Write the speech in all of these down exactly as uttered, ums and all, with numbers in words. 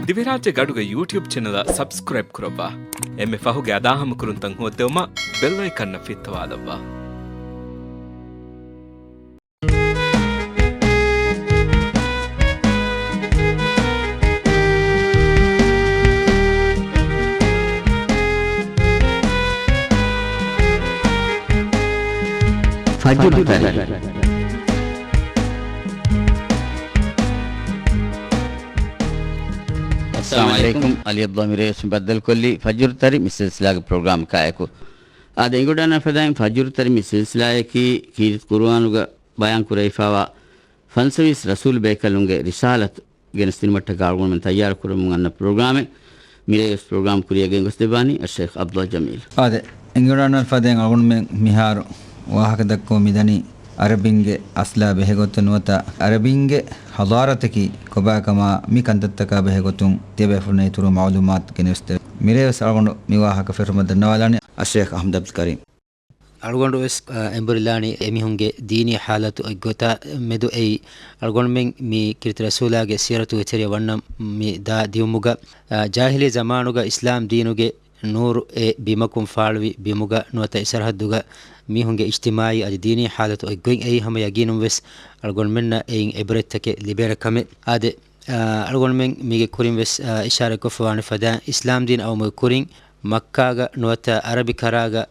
ދިވެހިރާއްޖޭގެ އަޑުގެ ޔޫޓިއުބް ޗެނަލަށް ސަބްސްކްރައިބް ކުރައްވާ. އެންމެ ފަހުގެ އަދާހަމަކުރުންތައް ހޯއްދެވުމަށް ބެލް އައިކަންއަށް ފިއްތަވާލައްވާ. ފަޖުރު ތަރި. އައްސަލާމު ޢަލައިކުމް. ޢަލީ ޢަބްދުﷲ މިރޭވެސް ބައްދަލުކޮށްލީ ފަޖުރު ތަރި މި ސިލްސިލާގެ ޕްރޮގްރާމަކާއެކު. އާދެ، އެނގިވަޑައިގަންނަވާ ފަދައިން ފަޖުރު ތަރި މި ސިލްސިލާއަކީ ކީރިތި ޤުރުއާނުގަ ބަޔާން ކުރެވިފައިވާ ފަންސަވީސް ރަސޫލު ބޭކަލުންގެ ރިސާލަތު ގެނެސްދިނުމަށްޓަކާ އަޅުގަނޑުމެން ތައްޔާރު ކުރަމުން އަންނަ ޕްރޮގްރާމެއް. މިރޭވެސް ޕްރޮގްރާމް ކުރިއަށް ގެންގޮސްދެއްވާނީ އައްޝައިޚް ޢަބްދުﷲ ޖަމީލް. އާދެ، އެނގިވަޑައިގަންނަވާ ފަދައިން އަޅުގަނޑުމެން މިހާރު ވާހަކަ ދައްކަމުން މިދަނީ އަރަބިންގެ އަސްލާ ބެހޭގޮތުން ނުވަތަ އަރަބިންގެ ޙަޟާރަތަކީ ކޮބާކަމާ މި ކަންތައްތަކާ ބެހޭގޮތުން ތިޔަބޭފުޅުންނަށް އިތުރު މަޢުލޫމާތު ގެނެސްދެވޭ. މިރޭވެސް އަޅުގަނޑު މި ވާހަކަ ފެށުމަށް ދަންނަވާލާނީ އައްޝައިޚް އަޙްމަދު ޢަބްދުލް ކަރީމް. އަޅުގަނޑު ވެސް، އަ، އެނބުރިލާނީ އެމީހުންގެ ދީނީ ޙާލަތު އޮތްގޮތާ މެދު އެއީ، އަޅުގަނޑުމެން މި ކީރިތި ރަސޫލާގެ ސީރަތުގެ ތެރެއަށް ވަންނަ މި ދާ ދިއުމުގަ، އަ، ޖާހިލީ ޒަމާނުގަ އިސްލާމް ދީނުގެ ނޫރު އެ ބިމަކުން ފާޅުވި ބިމުގަ ނުވަތަ އެ ސަރަހައްދުގަ މީހުންގެ އިޖްތިމާޢީ އަދި ދީނީ ޙާލަތު އޮތްގޮތް އެއީ ހަމަ ޔަގީނުން ވެސް އަޅުގަނޑުމެންނަށް އެއިން ޢިބްރަތްތަކެއް ލިބޭނެ ކަމެއް. އާދެ، އަ، އަޅުގަނޑުމެން މީގެ ކުރިން ވެސް، އަ، އިޝާރަތްކޮށްފަވާނެ ފަދައިން އިސްލާމް ދީން އައުމުގެ ކުރިން މައްކާގަ ނުވަތަ އަރަބި ކަރާގަ،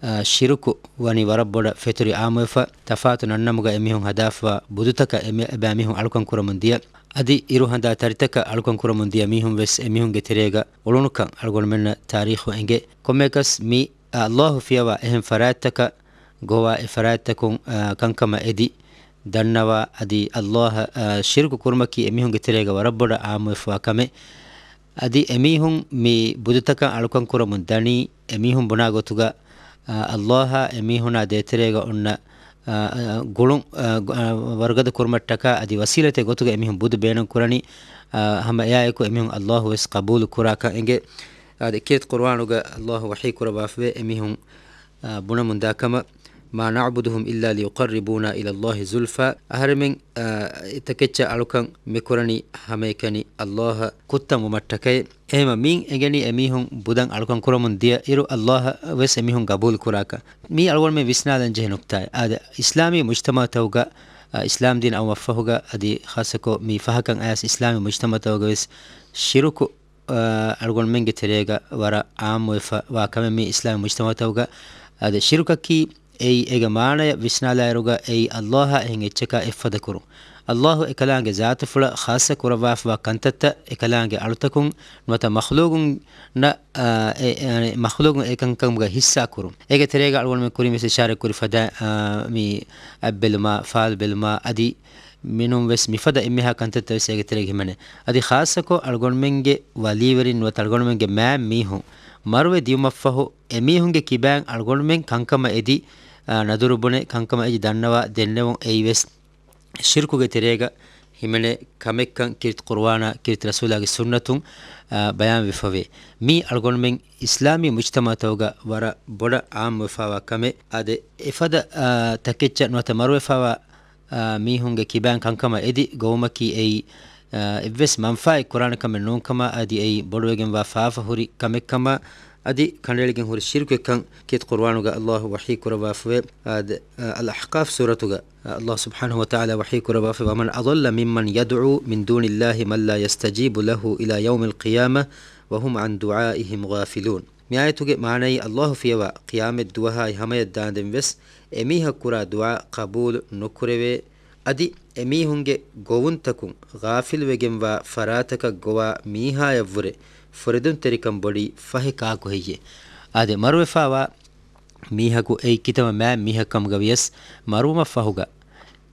އަ، ޝިރުކު ވަނީ ވަރަށް ބޮޑަށް ފެތުރި އާއްމުވެފަ، ތަފާތު ނަންނަމުގަ އެމީހުން ހަދާފަވާ ބުދުތަކަށް އެމެ-، އެބައިމީހުން އަޅުކަން ކުރަމުން ދިޔަ، އަދި އިރުހަނދާ ތަރިތަކަށް އަޅުކަން ކުރަމުން ދިޔަ މީހުން ވެސް އެމީހުންގެ ތެރޭގަ އުޅުނުކަން އަޅުގަނޑުމެންނަށް ތާރީޚު އެނގޭ. ކޮންމެއަކަސް މި އައްލާހު ފިޔަވާ އެހެން ފަރާތްތަކަށް ގޮވާ އެ ފަރާތްތަކުން، އާ، ކަންކަމަށް އެދި ދަންނަވާ އަދި އައްލާހަށް، އާ، ޝިރުކު ކުރުމަކީ އެމީހުންގެ ތެރޭގަ ވަރަށް ބޮޑަށް އާއްމުވެފަވާ ކަމެއް. އަދި އެމީހުން މި ބުދުތަކަށް އަޅުކަން ކުރަމުން ދަނީ އެމީހުން ބުނާ ގޮތުގަ، އާ، އައްލާހާ އެމީހުނާ ދޭތެރޭގަ އޮންނަ، އާ، އާ، ގުޅުން، އާ، ގު-، އާ، ވަރުގަދަ ކުރުމަށްޓަކާ އަދި ވަސީލަތެއް ގޮތުގަ އެމީހުން ބުދު ބޭނުން ކުރަނީ، އާ، ހަމަ އެއާއެކު އެމީހުން އައްލާހު ވެސް ޤަބޫލު ކުރާކަން އެނގޭ. އާދެ، ކީރިތި ޤުރުއާނުގަ އައްލާހު ވަޙީ ކުރައްވާފަވޭ އެމީހުން، އާ، ބުނަމުންދާ ކަމަށް، "ما نعبدهم إلا ليقربونا إلى الله زلفى." އަހަރެމެން، އާ، ތަކެއްޗަށް އަޅުކަން މި ކުރަނީ ހަމައެކަނި އައްލާހަށް ކުއްތަންވުމަށްޓަކައި. އެހެންވީމަ މިއިން އެނގެނީ އެމީހުން ބުދަށް އަޅުކަން ކުރަމުން ދިޔަ އިރު އައްލާހަށް ވެސް އެމީހުން ޤަބޫލު ކުރާކަން. މީ އަޅުގަނޑުމެން ވިސްނާލަން ޖެހޭ ނުކްތާއެއް. އާދެ، އިސްލާމީ މުޖްތަމަޢުތަކުގަ، އާ، އިސްލާމް ދީން އައުމަށްފަހުގަ އަދި ޚާއްޞަކޮށް މި ފަހަކަށް އައިސް އިސްލާމީ މުޖްތަމަޢުތަކުގަ ވެސް ޝިރުކު އަޅުގަނޑުމެންގެ ތެރޭގަ ވަރަށް އާއްމުވެފަ ވާ ކަމެއް މީ އިސްލާމީ މުޖްތަމަޢުތަކުގަ. އަދި ޝިރުކަކީ އެއީ އޭގެ މާނަޔަށް ވިސްނާލާއިރުގަ އެއީ އައްލާހާ އެހެން އެއްޗަކާ އެއްފަދަ ކުރުން. އައްލާހު އެކަލާނގެ ޒާތުފުޅަށް ޚާއްޞަ ކުރައްވާފަވާ ކަންތައްތައް އެކަލާނގެ އަޅުތަކުން ނުވަތަ މަޚްލޫގުންނަށް، އާ، އެ، އެ، މަޚްލޫގުން އެކަންކަމުގަ ހިއްސާ ކުރުން. އޭގެ ތެރޭގަ އަޅުގަނޑުމެން ކުރިން ވެސް އިޝާރަތް ކުރި ފަދަ، އާ، މި އަތްބެލުމާ، ފާލުބެލުމާ އަދި މިނޫން ވެސް މިފަދަ އެންމެހާ ކަންތައްތައް ވެސް އޭގެ ތެރޭގަ ހިމެނޭ. އަދި ޚާއްޞަކޮށް އަޅުގަނޑުމެންގެ ވަލީވެރިން ނުވަތަ އަޅުގަނޑުމެންގެ މާތް މީހުން މަރުވެ ދިޔުމަށްފަހު އެމީހުންގެ ކިބައިން އަޅުގަނޑުމެން ކަންކަމަށް އެދި، އާ، ނަދުރު ބުނެ ކަންކަމަށް އެދި ދަންނަވާ ދެންނެވުން އެއީ ވެސް ޝިރުކުގެ ތެރޭގަ ހިމެނޭ ކަމެއްކަން ކީރިތި ޤުރުއާނާ ކީރިތި ރަސޫލާގެ ސުންނަތުން، އާ، ބަޔާންވެފަވޭ. މީ އަޅުގަނޑުމެން އިސްލާމީ މުޖްތަމަޢުތަކުގަ ވަރަށް ބޮޑަށް އާއްމުވެފަވާ ކަމެއް. އާދެ، އެފަދަ، އާ، ތަކެއްޗަށް ނުވަތަ މަރުވެފަވާ އާ، މީހުންގެ ކިބައިން ކަންކަމަށް އެދި ގޮވުމަކީ އެއީ، އާ، އެއްވެސް މަންފާއެއް ކުރާނެ ކަމެއް ނޫންކަމާ އަދި އެއީ ބޮޑުވެގެންވާ ފާފަ ހުރި ކަމެއްކަމާ އަދި ކަނޑައެޅިގެން ހުރި ޝިރުކެއްކަން ކީރިތި ޤުރުއާނުގަ އައްލާހު ވަޙީ ކުރައްވާފަވޭ. އާދެ، އާ، އަލްއަޙްޤާފް ސޫރަތުގަ، އާ، އައްލާހު ސުބްޙާނަހު ވަތަޢާލާ ވަޙީ ކުރައްވާފަވޭ، "ومن أضل ممن يدعو من دون الله من لا يستجيب له إلى يوم القيامة وهم عن دعائهم غافلون." މިއާޔަތުގެ މާނައީ އައްލާހު ފިޔަވާ ޤިޔާމަތް ދުވަހާއި ހަމަޔަށް ދާނދެން ވެސް އެމީހަކު ކުރާ ދުޢާ ޤަބޫލު ނުކުރެވޭ، އަދި އެމީހުންގެ ގޮވުންތަކުން ޣާފިލުވެގެންވާ ފަރާތަކަށް ގޮވާ މީހާޔަށްވުރެ ފުރެދުންތެރިކަން ބޮޑީ ފަހެ ކާކު ހެއްޔޭ؟ އާދެ، މަރުވެފާވާ މީހަކު އެއީ ކިތަންމެ މާތް މީހަކަށް ކަމުގަ ވިޔަސް، މަރުވުމަށްފަހުގަ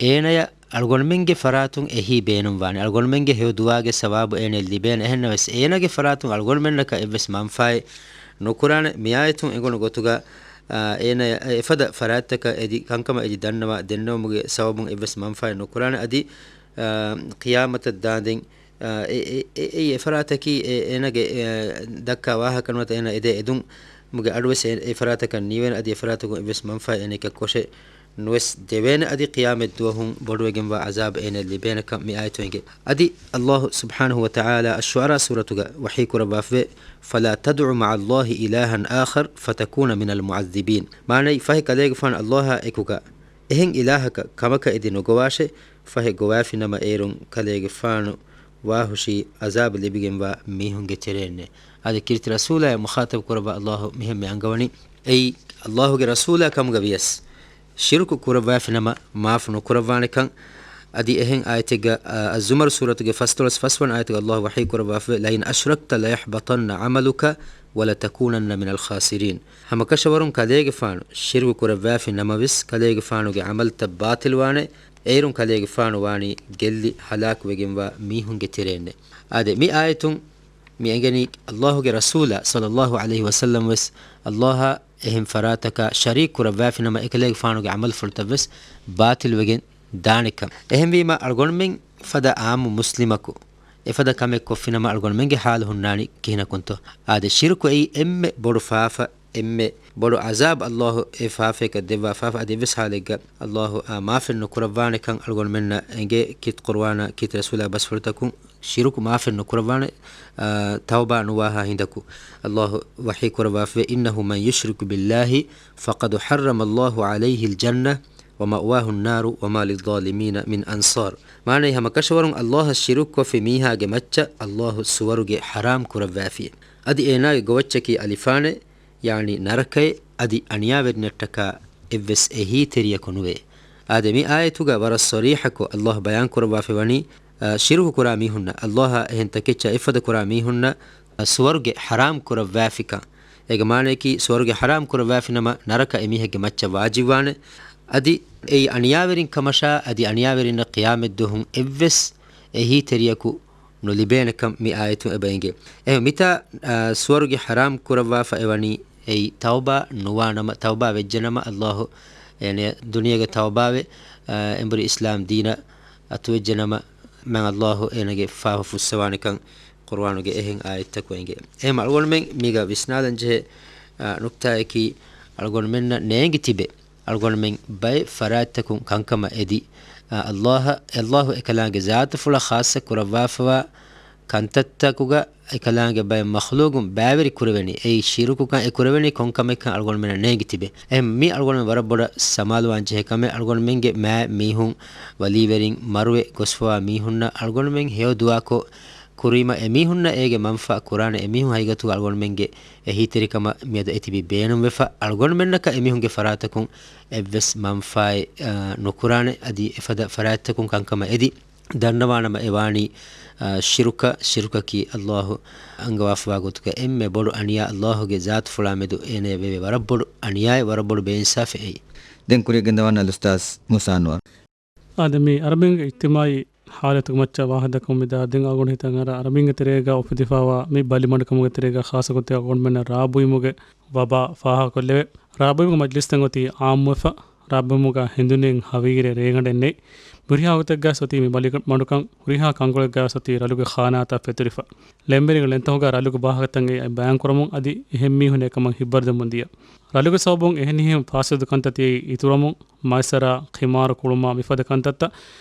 އޭނަޔަށް އަޅުގަނޑުމެންގެ ފަރާތުން އެހީ ބޭނުންވާނެ. އަޅުގަނޑުމެންގެ ހެޔޮ ދުޢާގެ ސަވާބު އޭނަޔަށް ލިބޭނެ. އެހެންނަމަވެސް، އޭނަގެ ފަރާތުން އަޅުގަނޑުމެންނަކަށް އެއްވެސް މަންފާއެއް ނުކުރާނެ. މިއާޔަތުން އެނގުނު ގޮތުގަ، އާ، އޭނަ އެފަދަ ފަރާތްތަކަށް އެދި ކަންކަމަށް އެދި ދަންނަވާ ދެންނެވުމުގެ ސަބަބުން އެއްވެސް މަންފާއެއް ނުކުރާނެ. އަދި، އާ، ޤިޔާމަތަށް ދާނދެން، އާ، އެ، އެ، އެ، އެ އެފަރާތަކީ އެ، އޭނަގެ، އެ، ދައްކާ ވާހަކަ ނުވަތަ އޭނަ އެދޭ އެދުން މުގެ އަޑުވެސް އެ، އެ ފަރާތަކަށް ނީވޭނެ އަދި އެ ފަރާތަކުން އެއްވެސް މަންފާއެއް އޭނައަކަށް ކޮށެއް ނުވެސް ދެވޭނެ އަދި ޤިޔާމަތްދުވަހުން ބޮޑުވެގެންވާ ޢަޒާބު އޭނައަށް ލިބޭނެކަން މި އާޔަތު އެނގޭ. އަދި ﷲ ސުބްޙާނަހޫ ވަތަޢާލާ އައްޝުޢަރާ ސޫރަތުގަ ވަޙީ ކުރައްވާފަވޭ، فلا تدع مع الله إلها آخر فتكون من المعذبين. މާނައީ، ފަހެ ކަލޭގެފާނު ﷲ އާ އެކުގަ އެހެން އިލާހަކަށް ކަމަކަށް އެދި ނުގޮވާށޭ، ފަހެ ގޮވާފިނަމަ އޭރުން ކަލޭގެފާނު ވާހުށީ ޢަޒާބު ލިބިގެންވާ މީހުންގެ ތެރެއިންނޭ. އަދި ކީރިތި ރަސޫލާއޭ މުޚާޠަބު ކުރައްވާ ﷲ މިހެން މި އަންގަވަނީ. އެއީ، ﷲ ގެ ރަސޫލާ ކަމުގަ ވިޔަސް، ޝިރުކު ކުރައްވާފިނަމަ މާފު ނުކުރައްވާނެކަން. އަދި އެހެން އާޔަތެއްގަ، އައްޒުމަރު ސޫރަތުގެ ފަސްދޮޅަސް ފަސްވަނަ އާޔަތުގަ ﷲ ވަޙީ ކުރައްވާފަވޭ، لئن أشركت ليحبطن عملك ولتكونن من الخاسرين. ހަމަކަށަވަރުން ކަލޭގެފާނު ޝިރުކު ކުރައްވާފި ނަމަވެސް، ކަލޭގެފާނުގެ ޢަމަލުތައް ބާޠިލްވާނެ، އޭރުން ކަލޭގެފާނު ވާނީ ގެއްލި ހަލާކުވެގެންވާ މީހުންގެ ތެރެއިންނޭ. އާދެ، މި އާޔަތުން މި އެނގެނީ، ﷲ ގެ ރަސޫލާ ޞައްލައްލާހު ޢަލައިހި ވަސައްލަމް ވެސް ﷲ އާ އެހެން ފަރާތަކާ ޝަރީކު ކުރައްވާފިނަމަ، އެކަލޭގެފާނުގެ ޢަމަލުފުޅުތައް ވެސް ބާޠިލްވެގެން ދާނެކަން. އެހެންވީމަ، އަޅުގަނޑުމެން ފަދަ ޢާއްމު މުސްލިމަކު އެފަދަ ކަމެއް ކޮށްފިނަމަ، އަޅުގަނޑުމެންގެ ޙާލު ހުންނާނީ ކިހިނަކުންތޯ؟ އާދެ، ޝިރުކު އެއީ އެންމެ ބޮޑު ފާފަ، އެންމެ ބޮޑު ޢަޒާބު ﷲ އެ ފާފަޔަކަށް ދެއްވާ ފާފަ. އަދި އެއްވެސް ޙާލެއްގަ ﷲ އާ މާފެއް ނުކުރައްވާނެކަން އަޅުގަނޑުމެންނަށް އެނގޭ. ކީރިތި ޤުރުއާނާ ކީރިތި ރަސޫލާ ބަސްފުޅުތަކުން ޝިރުކު މާފެއް ނުކުރައްވާނެ، އާ، ތައުބާ ނުވާހާ ހިނދަކު. ﷲ ވަޙީ ކުރައްވާފަވޭ، إنه من يشرك بالله فقد حرم الله عليه الجنة ومأواه النار وما للظالمين من أنصار. މާނައީ، ހަމަކަށަވަރުން ﷲ އަށް ޝިރުކުކޮށްފި މީހާގެ މައްޗަށް ﷲ ސުވަރުގެ ޙަރާމް ކުރައްވާފި. އަދި އޭނާގެ ގޮވައްޗަކީ އަލިފާނެ، ޔާނީ ނަރަކައެއް. އަދި އަނިޔާވެރިންނަށްޓަކާ އެއްވެސް އެހީތެރިޔަކު ނުވޭ. އާދެ، މި އާޔަތުގަ ވަރަށް ޞަރީޙަކޮށް ﷲ ބަޔާން ކުރައްވާފައިވަނީ، އާ، ޝިރުކު ކުރާ މީހުންނަށް، ﷲ އާ އެހެން ތަކެއްޗާ އެއްފަދަ ކުރާ މީހުންނަށް، އާ، ސުވަރުގެ ޙަރާމް ކުރައްވާފިކަން. އޭގެ މާނަޔަކީ، ސުވަރުގެ ޙަރާމް ކުރައްވާފިނަމަ، ނަރަކަ އެމީހެއްގެ މައްޗަށް ވާޖިބްވާނެ. އަދި އެއީ އަނިޔާވެރިން ކަމަށާ، އަދި އަނިޔާވެރިންނަށް ޤިޔާމަތްދުވަހުން އެއްވެސް އެހީތެރިޔަކު ނުލިބޭނެކަން މި އާޔަތުން އެބަ އެނގޭ. އެހެން މިތާ، އާ، ސުވަރުގެ ޙަރާމް ކުރައްވާފަ އެވަނީ އެއީ ތައުބާ ނުވާނަމަ، ތައުބާ ވެއްޖެނަމަ، ﷲ އޭނަޔަށް ދުނިޔޭގެ ތައުބާވެ، އާ، އެނބުރި އިސްލާމް ދީނަށް އަތުވެއްޖެނަމަ، މާތް ﷲ އޭނަގެ ފާފަ ފުއްސަވާނެކަން ޤުރުއާނުގެ އެހެން އާޔަތްތަކުން އެނގޭ. އެހެން އަޅުގަނޑުމެން މީގަ ވިސްނާލަން ޖެހޭ، އާ، ނުކްތާއަކީ، އަޅުގަނޑުމެންނަށް ނޭނގި ތިބެ، އަޅުގަނޑުމެން ބައެއް ފަރާތްތަކުން ކަންކަމަށް އެދި، އާ، ﷲ، ﷲ އެކަލާނގެ ޒާތުފުޅަށް ޚާއްޞަ ކުރައްވާފަވާ ކަންތައްތަކުގަ އެކަލާނގެ ބައެއް މަޚްލޫގުން ބައިވެރި ކުރެވެނީ. އެއީ ޝިރުކުކަން އެ ކުރެވެނީ ކޮން ކަމެއްކަން އަޅުގަނޑުމެންނަށް ނޭނގި ތިބެ. އެހެން މީ އަޅުގަނޑުމެން ވަރަށް ބޮޑަށް ސަމާލުވާން ޖެހޭ ކަމެއް. އަޅުގަނޑުމެންގެ މާތް މީހުން، ވަލީވެރިން، މަރުވެ ގޮސްފަވާ މީހުންނަށް އަޅުގަނޑުމެން ހެޔޮ ދުޢާކޮށް ކުރީމަ، އެމީހުންނަށް އޭގެ މަންފާ ކުރާނެ. އެމީހުން ހަގީގަތުގަ އަޅުގަނޑުމެންގެ އެހީތެރިކަމަށް މިއަދު އެތިބީ ބޭނުންވެފަ. އަޅުގަނޑުމެންނަކަށް އެމީހުންގެ ފަރާތަކުން އެއްވެސް މަންފާއެއް، އާ، ނުކުރާނެ. އަދި އެފަދަ ފަރާތްތަކުން ކަންކަމަށް އެދި، ދަންނަވާނަމަ އެވާނީ، އާ، ޝިރުކަށް، ޝިރުކަކީ ﷲ އަންގަވާފަވާ ގޮތުގަ އެންމެ ބޮޑު އަނިޔާ، ﷲ ގެ ޒާތުފުޅާ މެދު އޭނަޔަށް ވެވޭ ވަރަށް ބޮޑު އަނިޔާއެއް، ވަރަށް ބޮޑު ބޭއިންސާފެއް އެއީ. ދެން ކުރިއަށް ގެންދަވާން އަލްއުސްތާޛް މޫސާ އަންވަރު. އާދެ، މި އަރަބިންގެ އިޖްތިމާޢީ ޙާލަތުގެ މައްޗަށް ވާހަކަ ދައްކަމުން މިދާ ދެން އަޅުގަނޑު ހިތަށް އަރާ، އަރަބިންގެ ތެރޭގަ އުފެދިފަވާ މި ބަލިމަޑުކަމުގެ ތެރޭގަ ޚާއްޞަ ގޮތެއް އަޅުގަނޑުމެންނަށް ރާބުއިމުގެ ވަބާ ފާހަގަކޮށްލެވޭ. ރާބުއިމުގެ މަޖްލިސްތައް އޮތީ ޢާއްމުވެފަ، ރާބުއިމުގަ ހެނދުނިން ހަވީރެއް ރޭގަނޑެއް ނެތް. ހުރިހާ ގޮތެއްގަ ސޮތީ މި ބަލިމަޑުކަން ހުރިހާ ކަންކޮޅެއްގަ ސޮތީ ރަލުގެ ޚާނާތައް ފެތުރިފަ. ޅެންވެރިންގެ ޅެންތަކުގަ ރަލުގެ ވާހަކަތައް އެ ބަޔާންކުރަމުން އަދި އެހެން މީހުން އެކަމަށް ހިތްވަރުދެމުން ދިޔަ. ރަލުގެ ސަބަބުން އެހެނިހެން ފާސިދު ކަންތައް ދިޔައީ އިތުރަމުން، މައިސަރާ، ޚިމާރު ކުޅުމާ މިފަދަ ކަންތައްތައް.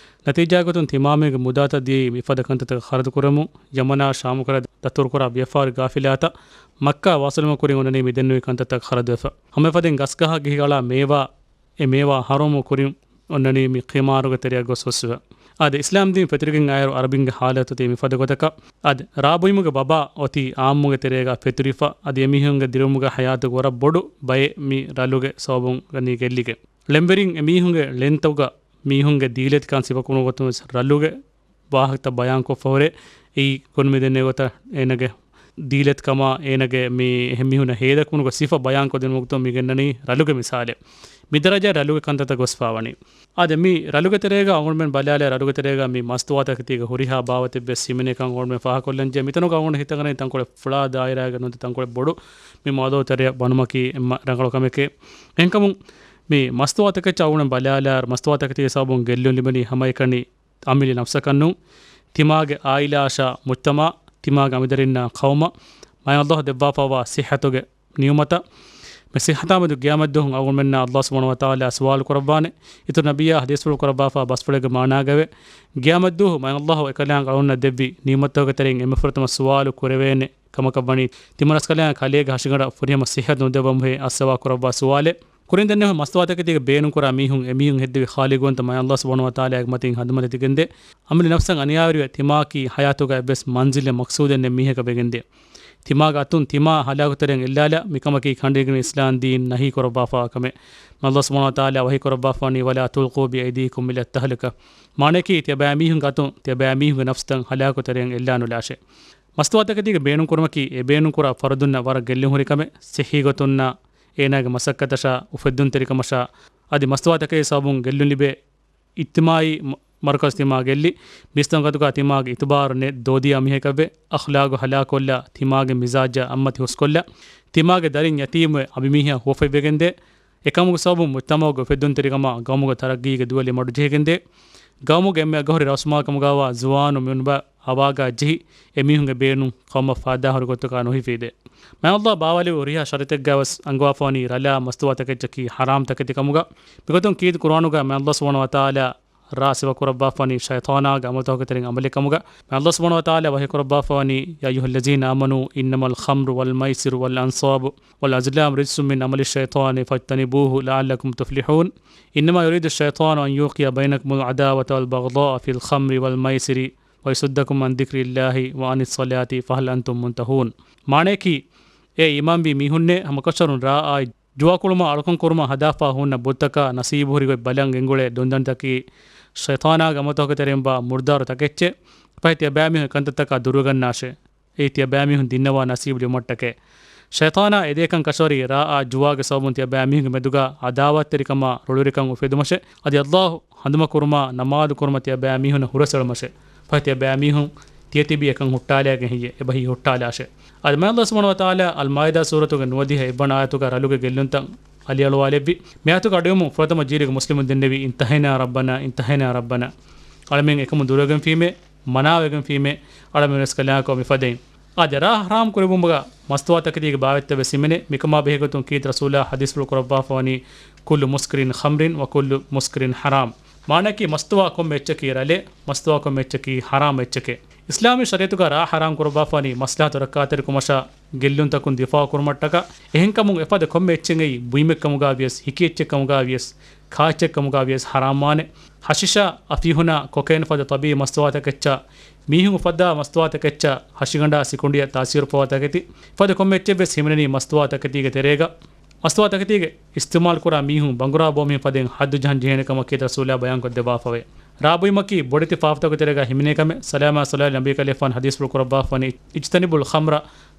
ނަތީޖާގޮތުން ތިމާމީގެ މުދާތައް ދިޔައީ މިފަދަ ކަންތައްތަކަށް ޚަރަދުކުރަމުން، ޔަމަނާ ޝާމުކަރަށް ދަތުރުކުރާ ވިޔަފާރި ގާފިލާތައް، މައްކާ ވާސިލުވުމަށް ކުރިން އޮންނަނީ މިދެންނެވި ކަންތައްތަކަށް ޚަރަދުވެފަ. ހަމައެފަދައިން ގަސްގަހަށް ގެހިގަޅާ މޭވާ، އެ މޭވާ ހަރުމު ކުރިން އޮންނަނީ މި ޚިމާރުގެ ތެރެއަށް ގޮސް ހުސްވެ. އާދެ، އިސްލާމްދީން ފެތުރިގެން އައިރު އަރަބިންގެ ޙާލަތު އޮތީ މިފަދަ ގޮތަކަށް. އާދެ، ރާބުއިމުގެ ވަބާ އޮތީ ޢާއްމުގެ ތެރޭގަ ފެތުރިފަ. އަދި އެމީހުންގެ ދިރިއުޅުމުގެ ޙަޔާތުގެ ވަރަށް ބޮޑު ބައެއް މި ރަލުގެ ސަބަބުން ވަނީ ގެއްލިގެން. ޅެންވެރިން އެމީހުންގެ ޅެންތަކުގަ މީހުންގެ ދީލަތިކަން ސިފަކުރުމުގެ ގޮތުން ވެސް ރަލުގެ ވާހަކަތައް ބަޔާންކޮށްފަ ހުރެ، އެއީ ކޮންމެ ދެންނެވި ގޮތަށް އޭނަގެ ދީލަތިކަމާ، އޭނަގެ މި އެހެން މީހުންނަށް ހޭދަކުރުމުގެ ސިފަ ބަޔާންކޮށްދިނުމުގެ ގޮތުން މި ގެންނަނީ ރަލުގެ މިސާލެއް. މި ދަރަޖައަށް ރަލުގެ ކަންތައްތައް ގޮސްފަވަނީ. އާދެ، މި ރަލުގެ ތެރޭގަ އަޅުގަނޑުމެން ބަލާލާ، ރަލުގެ ތެރޭގަ މި މަސްތުވާތަކެތީގެ ހުރިހާ ބާވަތެއްވެސް ހިމެނޭކަން އަޅުގަނޑުމެން ފާހަގަކޮށްލަންޖެހޭ. މިތަނުގަ އަޅުގަނޑު ހިތަށް އަރަނީ ތަންކޮޅެއް ފުޅާ ދާއިރާގަ ނުވަތަ ތަންކޮޅެއް ބޮޑު މި މައުޟޫޢު ތެރެއަށް ވަނުމަކީ އެންމެ ރަނގަޅު ކަމެކޭ. އެހެންކަމުން މި މަސްތުވާތަކެއްޗަށް އަޅުގަނޑުމެން ބަލާލާ، މަސްތުވާތަކެތީގެ ސަބަބުން ގެއްލުން ލިބެނީ ހަމައެކަނި އަމިއްލަ ނަފްސަކަށް ނޫން، ތިމާގެ ޢާއިލާއަށާ މުޖްތަމަޢަށް، ތިމާގެ އަނބިދަރިންނާ ޤައުމަށް، މާތް ﷲ ދެއްވާފައިވާ ޞިއްޙަތުގެ ނިޢުމަތަށް، މި ސިއްހަތާމެދު ގިޔާމަތްދުވަހު އަޅުގަނޑުމެންނާ އައްލާހު ސުބްޙާނަހޫ ވަތަޢާލާ ސުވާލު ކުރައްވާނެ. އިތުރު ނަބިއްޔާ ޙަދީޘްފުޅު ކުރައްވާފާ ބަސްފުޅެއްގެ މާނާގައެވެ. ގިޔާމަތްދުވަހު މާތް އައްލާހު އެކަލާނގެ އަޅުގަނޑަށް ދެއްވި ނިޢުމަތްތަކުގެ ތެރެއިން އެންމެ ފުރަތަމަ ސުވާލު ކުރެވޭނެ ކަމަކަށް ވަނީ، ތިމަންރަސްކަލާނގެ ކަލޭގެ ހަށިގަނޑަށް ފުރިހަމަ ސިއްހަތު ނުދެއްވަމުހޭ އައްސަވާ ކުރައްވާ ސުވާލެއް. ކުރިން ދެންނެވި މަސްތުވާތަކެތީގެ ބޭނުންކުރާ މީހުން އެމީހުން ހެއްދެވި ޚާލިޤުވަންތަ މާތް އައްލާހު ސުބްޙާނަހޫ ވަތަޢާލާގެ މަތިން ހަނދުމަތި ތިގެންދޭ. އަމިއްލަ ނަފްސަށް އަނިޔާވެރިވެ، ތިމާއަކީ ޙަޔާތުގަ އެއްވެސް މަންޒިލެއް މަޤްޞޫދެއް ނެތް މީހަކަށް ވެގެންދޭ. ތިމާގެ އަތުން ތިމާ ހަލާކުތެރެއިން އެއްލާލާ، މިކަމަކީ ކަނޑައެޅިގެން އިސްލާމް ދީން ނަހީ ކުރައްވާފާ ކަމެއް. މާތް އައްލާހު ސުބްޙާނަހޫ ވަތަޢާލާ ވަޙީ ކުރައްވާފާނީ، "ولا تلقوا بأيديكم إلى التهلكة." މާނައަކީ، ތިޔަބައިމީހުންގެ އަތުން ތިޔަބައިމީހުންގެ ނަފްސުތައް ހަލާކުތެރެއިން އެއްލާނުލާށޭ. މަސްތުވާތަކެތީގެ ބޭނުންކުރުމަކީ، އެ ބޭނުންކުރާ ފަރުދުންނަށް ވަރަށް ގެއްލުން ހުރި ކަމެއް. ޞިއްޙީ ގޮތުންނާ އޭނާގެ މަސައްކަތަށާ، އުފެއްދުންތެރިކަމަށާ، އަދި މަސްތުވާތަކެތި ސަބަބުން ގެއްލުން ލިބޭ އިޖްތިމާޢީ މަ-، މަރުކަޒު ތިމާ ގެއްލި، މީސްތަކުން ގަތުގަ ތިމާގެ އިތުބާރު ނެތް ދޯދިޔާ މީހަކަށްވެ، އަޚްލާގު ހަލާކުކޮށްލާ، ތިމާގެ މިޒާޖާ އަތްމަތި ހުސްކޮށްލާ، ތިމާގެ ދަރިން ޔަތީމުވެ، އަނބިމީހާ ހުވަފަތްވެގެންދޭ. އެކަމުގެ ސަބަބުން މުޖްތަމަޢުގެ އުފެއްދުންތެރިކަމާ، ގައުމުގެ ތަރައްގީގެ ދުވެލި މަޑުޖެހިގެންދޭ. ގައުމުގެ އެންމެ އަގުހުރި ރަސްމާ ކަމުގައިވާ ޒުވާނު މިންވަރު އަވާގާ ޖެހި، އެމީހުންގެ ބޭނުން ޤައުމަށް ފާއިދާހުރި ގޮތަކަށް ނުހިފީދޭ. މާތް އައްލާހު ބާވާލެއްވި ހުރިހާ ޝަރީޢަތެއްގައިވެސް އަންގަވާފަވަނީ ރަލާ މަސްތުވާތަކެއްޗަކީ ޙަރާމް ތަކެތި ކަމުގަ. މިގޮތުން ކީރިތި ޤުރުއާނުގަ މާތް އައްލާހު ސުބްޙާނަހޫ ވަތަޢާލާ ރާ ސިފަކުރައްވާފަވަނީ ޝައިޠާނާގެ ޢަމަލުތަކުގެ ތެރެއިން ޢަމަލެއް ކަމުގަ. މާތް އައްލާހު ސުބްޙާނަހޫ ވަތަޢާލާ ވަޙީ ކުރައްވާފަވަނީ، "يا أيها الذين آمنوا إنما الخمر والميسر والأنصاب والأزلام رجس من عمل الشيطان فاجتنبوه لعلكم تفلحون. إنما يريد الشيطان أن يوقع بينكم العداوة والبغضاء في الخمر والميسر ويصدكم عن ذكر الله وعن الصلاة فهل أنتم منتهون." މާނައަކީ، އޭ އީމާންވީ މީހުންނޭ، ހަމަކަށަވަރުން ރާއާއި ޖުވާކުޅުމާ އަޅުކަން ކުރުމަށް ހަދާފާ ހުންނަ ބުއްތަކާ ނަސީބުހުރި ގޮތް ބަލަން ގެންގުޅޭ ދޮންދަންތަކީ ޝައިޠާނާގެ ޢަމަލުތަކުގެ ތެރެއިން ވާ މުރުދާރު ތަކެއްޗެއް. ފަހެ ތިޔަބައިމީހުން އެކަންތައްތަކާ ދުރުވެގަންނާށޭ. އެއީ ތިޔަބައިމީހުން ދިންނަވާ ނަސީބު ލިބުމަށްޓަކައި. ޝައިޠާނާ އެދޭކަން ކަށަވަރީ ރާއާ ޖުވާގެ ސަބަބުން ތިޔަބައިމީހުންގެ މެދުގަ ޢަދާވާތްތެރިކަމާ ރޮޅިވެރިކަން އުފެދުމަށޭ. އަދި އައްލާހު ހަނދުމަކުރުމާ ނަމާދު ކުރުމަށް ތިޔަބައިމީހުންނަށް ހުރަސްއެޅުމަށޭ. ފަހެ ތިޔަބައިމީހުން ތިޔަތިބީ އެކަން ހުއްޓާލައިގެން ހެއްޔޭ؟ އެބަހީ ހުއްޓާލާށޭ. އަދި މާތް އައްލާހު ސުބްޙާނަހޫ ވަތަޢާލާ އަލްމާއިދާ ސޫރަތުގެ ނުވަދިހަ އެއްވަނަ އާޔަތުގަ ރަލުގެ ގެއްލުންތައް އަލިއަޅުވާލެއްވި. މިއާޔަތުގެ އަޑުއިވުމުން ފުރަތަމަ ޖީލުގެ މުސްލިމުން ދެންނެވީ، "انتهينا ربنا، انتهينا ربنا." އަޅަމެން އެކަމުން ދުރުވެގެންފީމޭ، މަނާވެގެންފީމޭ، އަޅަމެން ވެސް ކަލާކޯ މިފަދައިން. އާދެ، ރާ ޙަރާމް ކުރެއްވުމުގަ މަސްތުވާތަކެތީގެ ބާވަތްތައް ވެސް ހިމެނޭ. މިކަމާ ބެހޭގޮތުން ކީރިތި ރަސޫލާ ޙަދީޘްފުޅު ކުރައްވާފަވަނީ، "كل مسكر خمر وكل مسكر حرام." މާނައަކީ، މަސްތުވާ ކޮންމެ އެއްޗަކީ ރަލެއް، މަސްތުވާ ކޮންމެ އެއްޗަކީ ޙަރާމް އެއްޗެކޭ. އިސްލާމީ ޝަރީޢަތުގަ ރާ ޙަރާމް ކުރައްވާފަވަނީ މަސްލަހަތު ރައްކާތެރިކުމަށާ، ގެއްލުންތަކުން ދިފާޢު ކުރުމަށްޓަކާ. އެހެންކަމުން އެފަދަ ކޮންމެ އެއްޗެއް އެއީ ބުއިމެއްކަމުގަ ވިޔަސް، ހިކި އެއްޗެއްކަމުގަ ވިޔަސް، ކާ އެއްޗެއްކަމުގަ ވިޔަސް ޙަރާމްވާނެ. ޙަޝީޝާ، އަފީހުނާ، ކޮކެއިން ފަދަ ޠަބީޢީ މަސްތުވާތަކެއްޗާ، މީހުން އުފައްދާ މަސްތުވާތަކެއްޗާ، ހަށިގަނޑާ ސިކުނޑިއަށް ތާސީރުފަވާ ތަކެތި، ފަދަ ކޮންމެ އެއްޗެއްވެސް ހިމެނެނީ މަސްތުވާ ތަކެތީގެ ތެރޭގަ. މަސްތުވާ ތަކެތީގެ އިސްތިޢުމާލުކުރާ މީހުން ބަނގުރާ ބޯ މި ފަދައިން ޙައްދު ޖަހަން ޖެހޭނެ ކަމަކީ ރަސޫލާ ބަޔާންކޮށްދެއްވާފަވޭ. ރާ ބުއިމަކީ ބޮޑެތި ފާފަތަކުގެ ތެރޭގަ ހިމެނޭ ކަމެއް. ސަލާމާ ޞަލާ ނަބީ ކަލޭފާން ޙަދީޘްފުޅު ކުރައްވާފަވަނީ، "اجتنبوا الخمر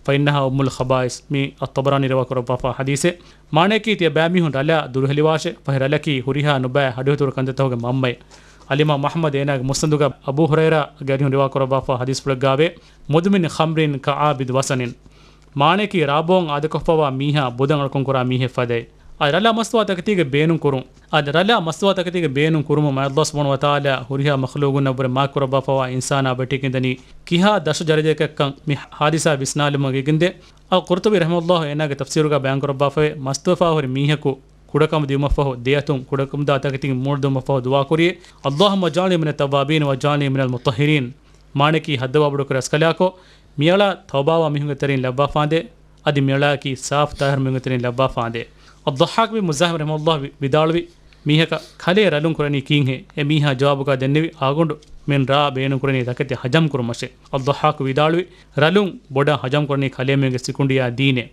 فإنها أم الخبائث." މީ އައްޠަބަރާނީ ރިވާ ކުރައްވާފާ ޙަދީޘެއް. މާނައަކީ، ތިޔަބައިމީހުން ރަލާ ދުރުހެލިވާށޭ، ފަހެ ރަލަކީ ހުރިހާ ނުބައި ހަޑިހުތުރު ކަންތައްތަކުގެ މަންމައެއް. އަލްއިމާމް އަޙްމަދު އޭނާގެ މުސްނަދުގަ އަބޫ ހުރައިރާގެ އަރިހުން ރިވާ ކުރައްވާފާ ޙަދީޘްފުޅެއްގައިވޭ، "مدمن خمر كعابد وثن." މާނައަކީ، ރާ ބޯން އާދަކޮށްފަވާ މީހާ ބުދަށް އަޅުކަން ކުރާ މީހެއް ފަދައި. އަދި ރަލާ މަސްތުވާ ތަކެތީގެ ބޭނުން ކުރުން. އަދި ރަލާ މަސްތުވާ ތަކެތީގެ ބޭނުން ކުރުމުން މާތް އައްލާހު ސުބްޙާނަހޫ ވަތަޢާލާ ހުރިހާ މަޚްލޫޤުންނަށްވުރެ މާތް ކުރައްވާފަވާ އިންސާނާ ބެޓިގެންދަނީ ކިހާ ދަށު ދަރަޖައަކަށްކަން މި ޙާދިސާ ވިސްނާލުމަށް ގެންދޭ. އަލް ޤުރްޠުބީ ރަޙިމަހުﷲ އޭނާގެ ތަފްސީރުގަ ބަޔާން ކުރައްވާފަވޭ، މަސްތުވެފާ ހުރި މީހަކު ކުޑަކަމު ދިއުމަށްފަހު ދެއަތުން ކުޑަކަމުދާ ތަކެތިން މޫނުދުވުމަށްފަހު ދުޢާކުރި، "اللهم اجعلني من التوابين واجعلني من المطهرين." މާނައަކީ، ހައްދަވާ ބޮޑުކުރޭ ރަސްކަލާކޯ، މިއަޅާ ތައުބާވާ މީހުންގެ ތެރެއިން ލައްވާފާނދޭ، އަދި މިއަޅާއަކީ ސާފު ޠާހިރު މީހުންގެ ތެރެއިން ލައްވާފާނދޭ. އައްޟައްޙާޤު ބިން މުޒާޙިމް ރަޙިމަހުﷲ ވި-، ވިދާޅުވި، މީހަކަށް ކަލޭ ރަލުން ކުރަނީ ކީންހޭ؟ އެ މީހާ ޖަވާބުގަ ދެންނެވި، އަޅުގަނޑުމެން ރާ ބޭނުން ކުރަނީ ތަކެތި ހަޖަމް ކުރުމަށޭ. އައްޟައްޙާޤު ވިދާޅުވި، ރަލުން ބޮޑަށް ހަޖަމް ކުރަނީ ކަލޭމެންގެ ސިކުނޑިއާ ދީނޭ.